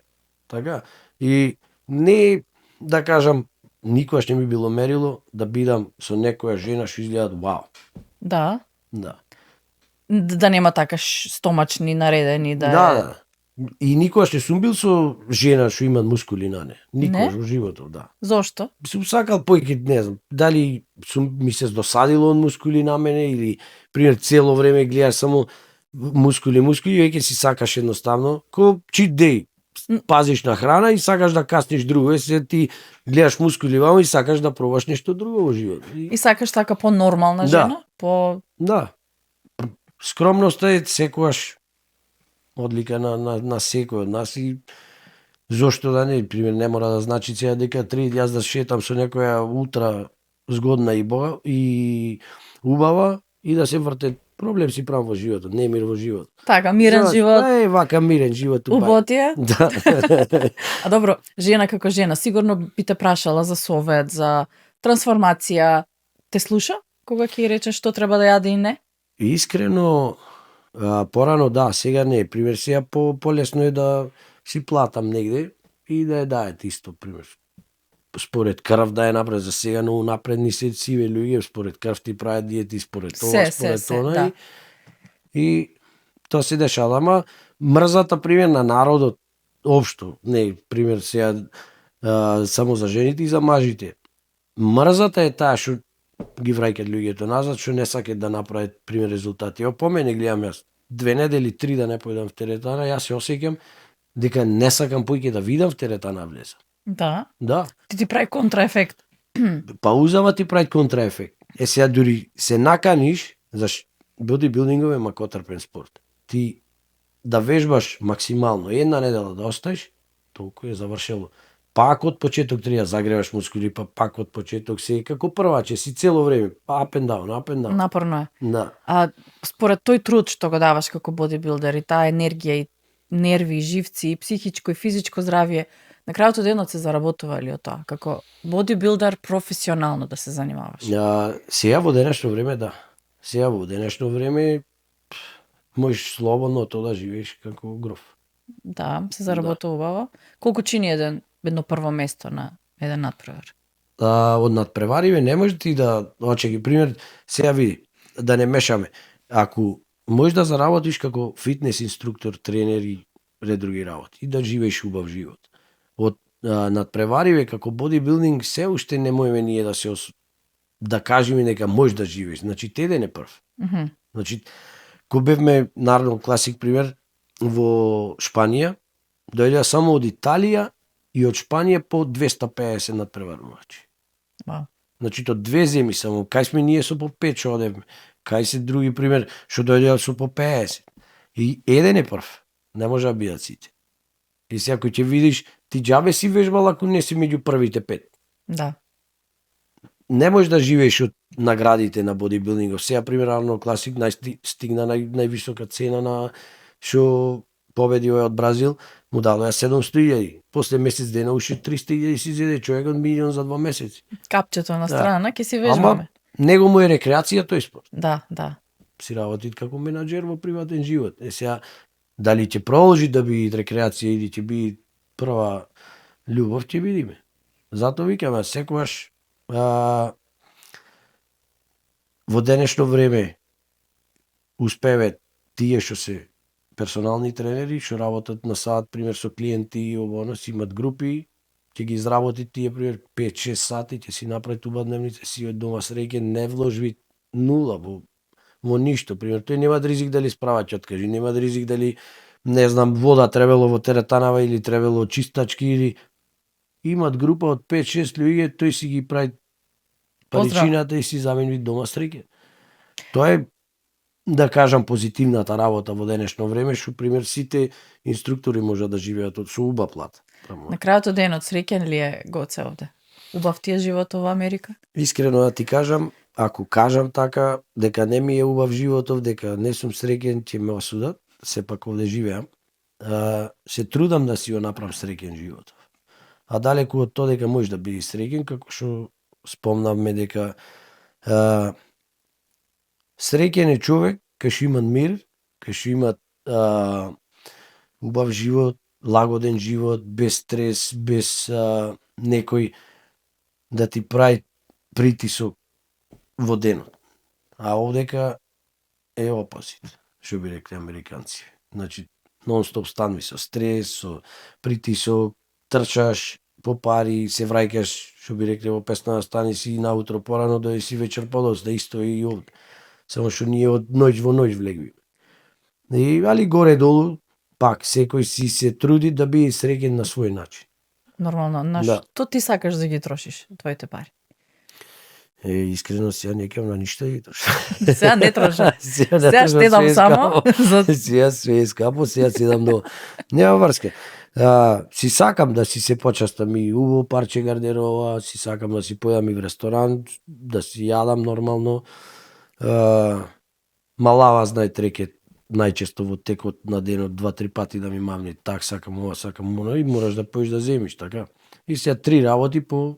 Така. И не да кажам никогаш не ми било мерило да бидам со некоја жена што изгледа вау. Да. Да. Да нема така стомачни наредени, да. Да. И никогаш не сум бил со жена што имат мускули на не. Никогаш Не? во животот, да. Зошто? Сум сакал поиќе, не знам, дали ми се досадило од мускули на мене или пример цело време гледаш само мускули, веќе си сакаш едноставно, ко cheat day, пазиш на храна и сакаш да касниш друго, се ти гледаш мускули вамо и сакаш да пробаш нешто друго во животот. И сакаш така по-нормална Да. жена? По... Да. Скромноста е секогаш одлика на секој од нас и зошто да не, пример, не мора да значи сега дека јас да шетам со некоја утра згодна и убава и да се врте проблем си правам во животот, немир во живот. Така, мирен живот. Вака мирен живот. Убаво ти е? Да. А добро, жена како жена, сигурно би те прашала за совет, за трансформација. Те слуша? Кога ќе речеш што треба да јаде и не? Искрено, порано да, сега не. Пример, сега полесно е да си платам негде и да ја дајат исто, пример. Според крв да ја направи за сега, но напредни се сиве луѓе, според крв ти прават диети, според тоа, според тоа. Да. И тоа се дешава, ама мрзата пример на народот општо, не, пример сега само за жените и за мажите. Мрзата е таа што ги враќаат луѓето назад, што не сакаат да направат пример резултати. По мене гледам јас 2 недели, 3 да не појдам в теретана, јас се осеќам дека не сакам поиќе да видам в теретана влезам. Да. Да. Ти прави контраефект. Паузава ти прави контраефект. Сега дури се наканиш, за бодибилдингов е макотрпен спорт. Ти да вежбаш максимално една недела да оставиш, толку е завршило. Пак од почеток треба загреваш мускули, па пак од почеток се како прваче си цело време, up and down, up and down. Напорно е. Да. А според тој труд што го даваш како бодибилдер и таа енергија и нерви, и живци, и психичко и физичко здравје, на крајот од денот се заработува ли од тоа? Како бодибилдер професионално да се занимаваш? Сега во денешно време, да. Сега во денешно време можеш слободно тоа да живееш како гроф. Да, се заработува убаво. Колку чини едно прво место на еден надпревар? Од надпревариве не може ти да очеки пример, сега види, да не мешаме. Ако можеш да заработиш како фитнес инструктор, тренер и ред други работи и да живееш убав живот. Од надпревариве како бодибилдинг се уште не можеме ние да се да кажеме дека можеш да живееш. Значи теден е прв. Значи ко бевме народен класик пример во Шпанија, дојдеа само од Италија и од Шпанија по 250 надпреварувачи. Wow. Значи то 2 земји само, кај сме ние со по 5 што одевме, кај се други пример што дојдеа со по 50. И еден е прв, не може да бидат сите. И сега кој ќе видиш, ти џабе си вежбал ако не си меѓу првите 5. Да. Не можеш да живееш од наградите на бодибилдингов. Сега пример Арнолд Класик стигна највисока цена на што победи од Бразил, му дадоа 700.000. После месец дена уште 300.000 си зеде човекот милион за 2 месеци. Капчето на страна, ќе си вежбаме. Ама него му е рекреација тој спорт. Да, да. Си работи како менаџер во приватен живот. Сега дали ќе продолжи да биде рекреација или ќе биде прва љубов, ќе видиме. Затоа викаме секогаш во денешно време успеве тие што се персонални тренери, што работат на саат, пример со клиенти и обонос, имат групи, ќе ги изработи тие, пример, 5-6 сати, ќе си направи убавдневница, си од дома среќен, не вложи нула во ништо. Пример, тој нема ризик дали справа ќе откажи, нема ризик дали, не знам, вода требало во теретанава или требало чистачки, или имат група од 5-6 луѓе, тој си ги прави паричината и си замени дома среќен. Тоа е, да кажам, позитивната работа во денешно време, што пример сите инструктори можат да живеат од со убава плата. На крајот од денот среќен ли е Гоце овде? Убав ти е животот во Америка? Искрено да ти кажам, ако кажам така дека не ми е убав животов, дека не сум среќен, ќе ме осудат, сепак овде живеам. се трудам да си го направам среќен животот. А далеку од тоа дека можеш да бидеш среќен, како што спомнавме дека среќен е човек кај што има мир, кај што има убав живот, лагоден живот, без стрес, без некој да ти прави притисок во денот. А овдека е опасит, што би рекли американци. Значи, нон-стоп станви со стрес, со притисок, трчаш по пари, се враќаш, што би рекли во песна, стани си наутро порано, дојде си вечер подоцна, исто и овде. Само што ние од ноќ во ноќ влегви. Али горе-долу, пак, секој си се труди да биде среќен на свој начин. Нормално, на што ти сакаш да ги трошиш твоите пари? Искрено сега не кем на ништо и трошам. Сега не трошам. Сега штедам само. Сега све е скапо, сега си дам до... Нема врска. Си сакам да си се почастам и убаво парче гардерова, си сакам да си појадам и в ресторант, да си јадам нормално. Малава, знаете, реке најчесто во текот на денот 2-3 пати да ми мамне, так сакам ова, сакам оно, и мораш да поиш да земиш, така. И сега 3 работи по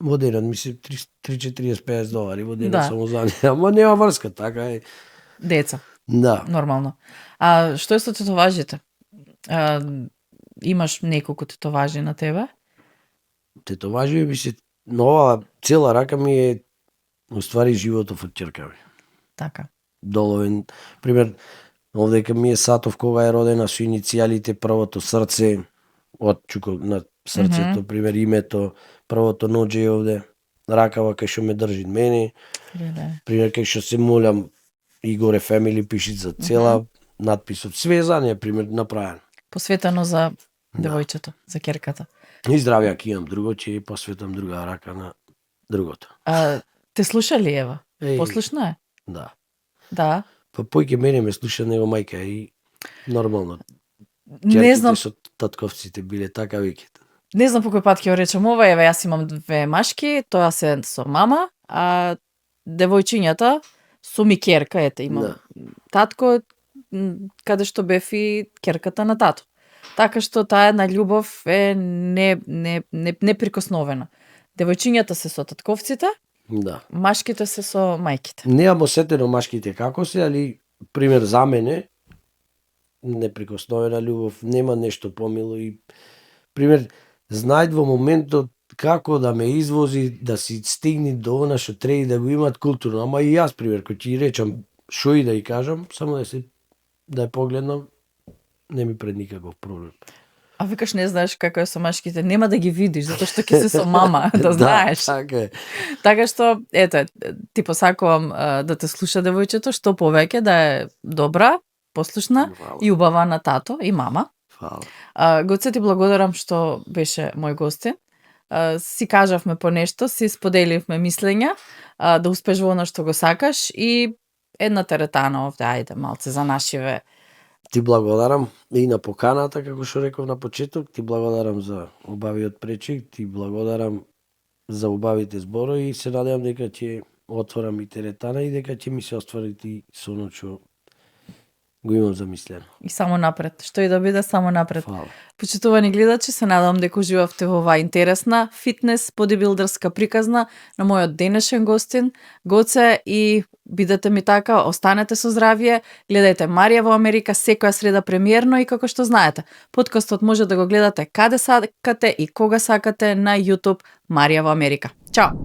во денот, мисли 3-40-50 долари во денот само за неа, ама нема врска, така е. Деца. Да. Нормално. А што е со тетоважите? Имаш неколку тетоважи на тебе? Тетоважи би се, нова цела рака ми е уствари животот од ќерка ми. Така. Доловен, пример, овдека ми е Сатов кога е родена со иницијалите, првото срце, од чуко на срцето, пример името, првото ноџе е овде, ракава кај што ме држи мене, пример кај што се молам Игоре Family пишит за цела, надписот све за неја, пример направен. Посветено за девојчето, за ќерката. И здравје ако имам друго, ќе посветам друга рака на другото. Те слуша ли Ева? Послушна е? Да. Да. Па појќе мене ме слуша него мајка и нормално. Не знам со татковците биле така виките. Не знам по кој пат ќе го речам ова, еве јас имам 2 машки, тоа се со мама, а девојчињата со ми ќерка, ете имам татко, каде што бев и ќерката на тато. Така што таа една љубов е неприкосновена. Девојчињата се со татковците, машките се со мајките. Неам осетено машките како се, али пример за мене неприкосновена љубов, нема нешто помило и пример знајд во моментот како да ме извози да си стигни до она што треба да го имат културно, ама и јас пример кој ќе речам што и да и кажам, само да ја погледнам, не ми пред никаков проблем. А викаш не знаеш како е со машките, нема да ги видиш, затоа што ќе се со мама, да знаеш. Така е. Така што, ете, ти посакувам да те слуша девојчето, што повеќе да е добра, послушна и убава на тато и мама. Гоце, ти благодарам што беше мој гостин. Си кажавме по нешто, си споделивме мислења, да успеш во оно што го сакаш и една теретана овде, ајде, малце за нашиве. Ти благодарам и на поканата, како што реков на почеток, ти благодарам за убавиот пречик, ти благодарам за убавите зборови и се надевам дека ќе отворам и теретана и дека ќе ми се оствари и со оно што го имам замислено. И само напред. Што и да биде, само напред. Фала. Почитувани гледачи, се надам дека уживавте во оваа интересна фитнес, бодибилдерска приказна на мојот денешен гостин, Гоце, и бидете ми така, останете со здравје, гледајте Марија во Америка секоја среда премиерно и како што знаете, подкастот може да го гледате каде сакате и кога сакате на YouTube Марија во Америка. Чао!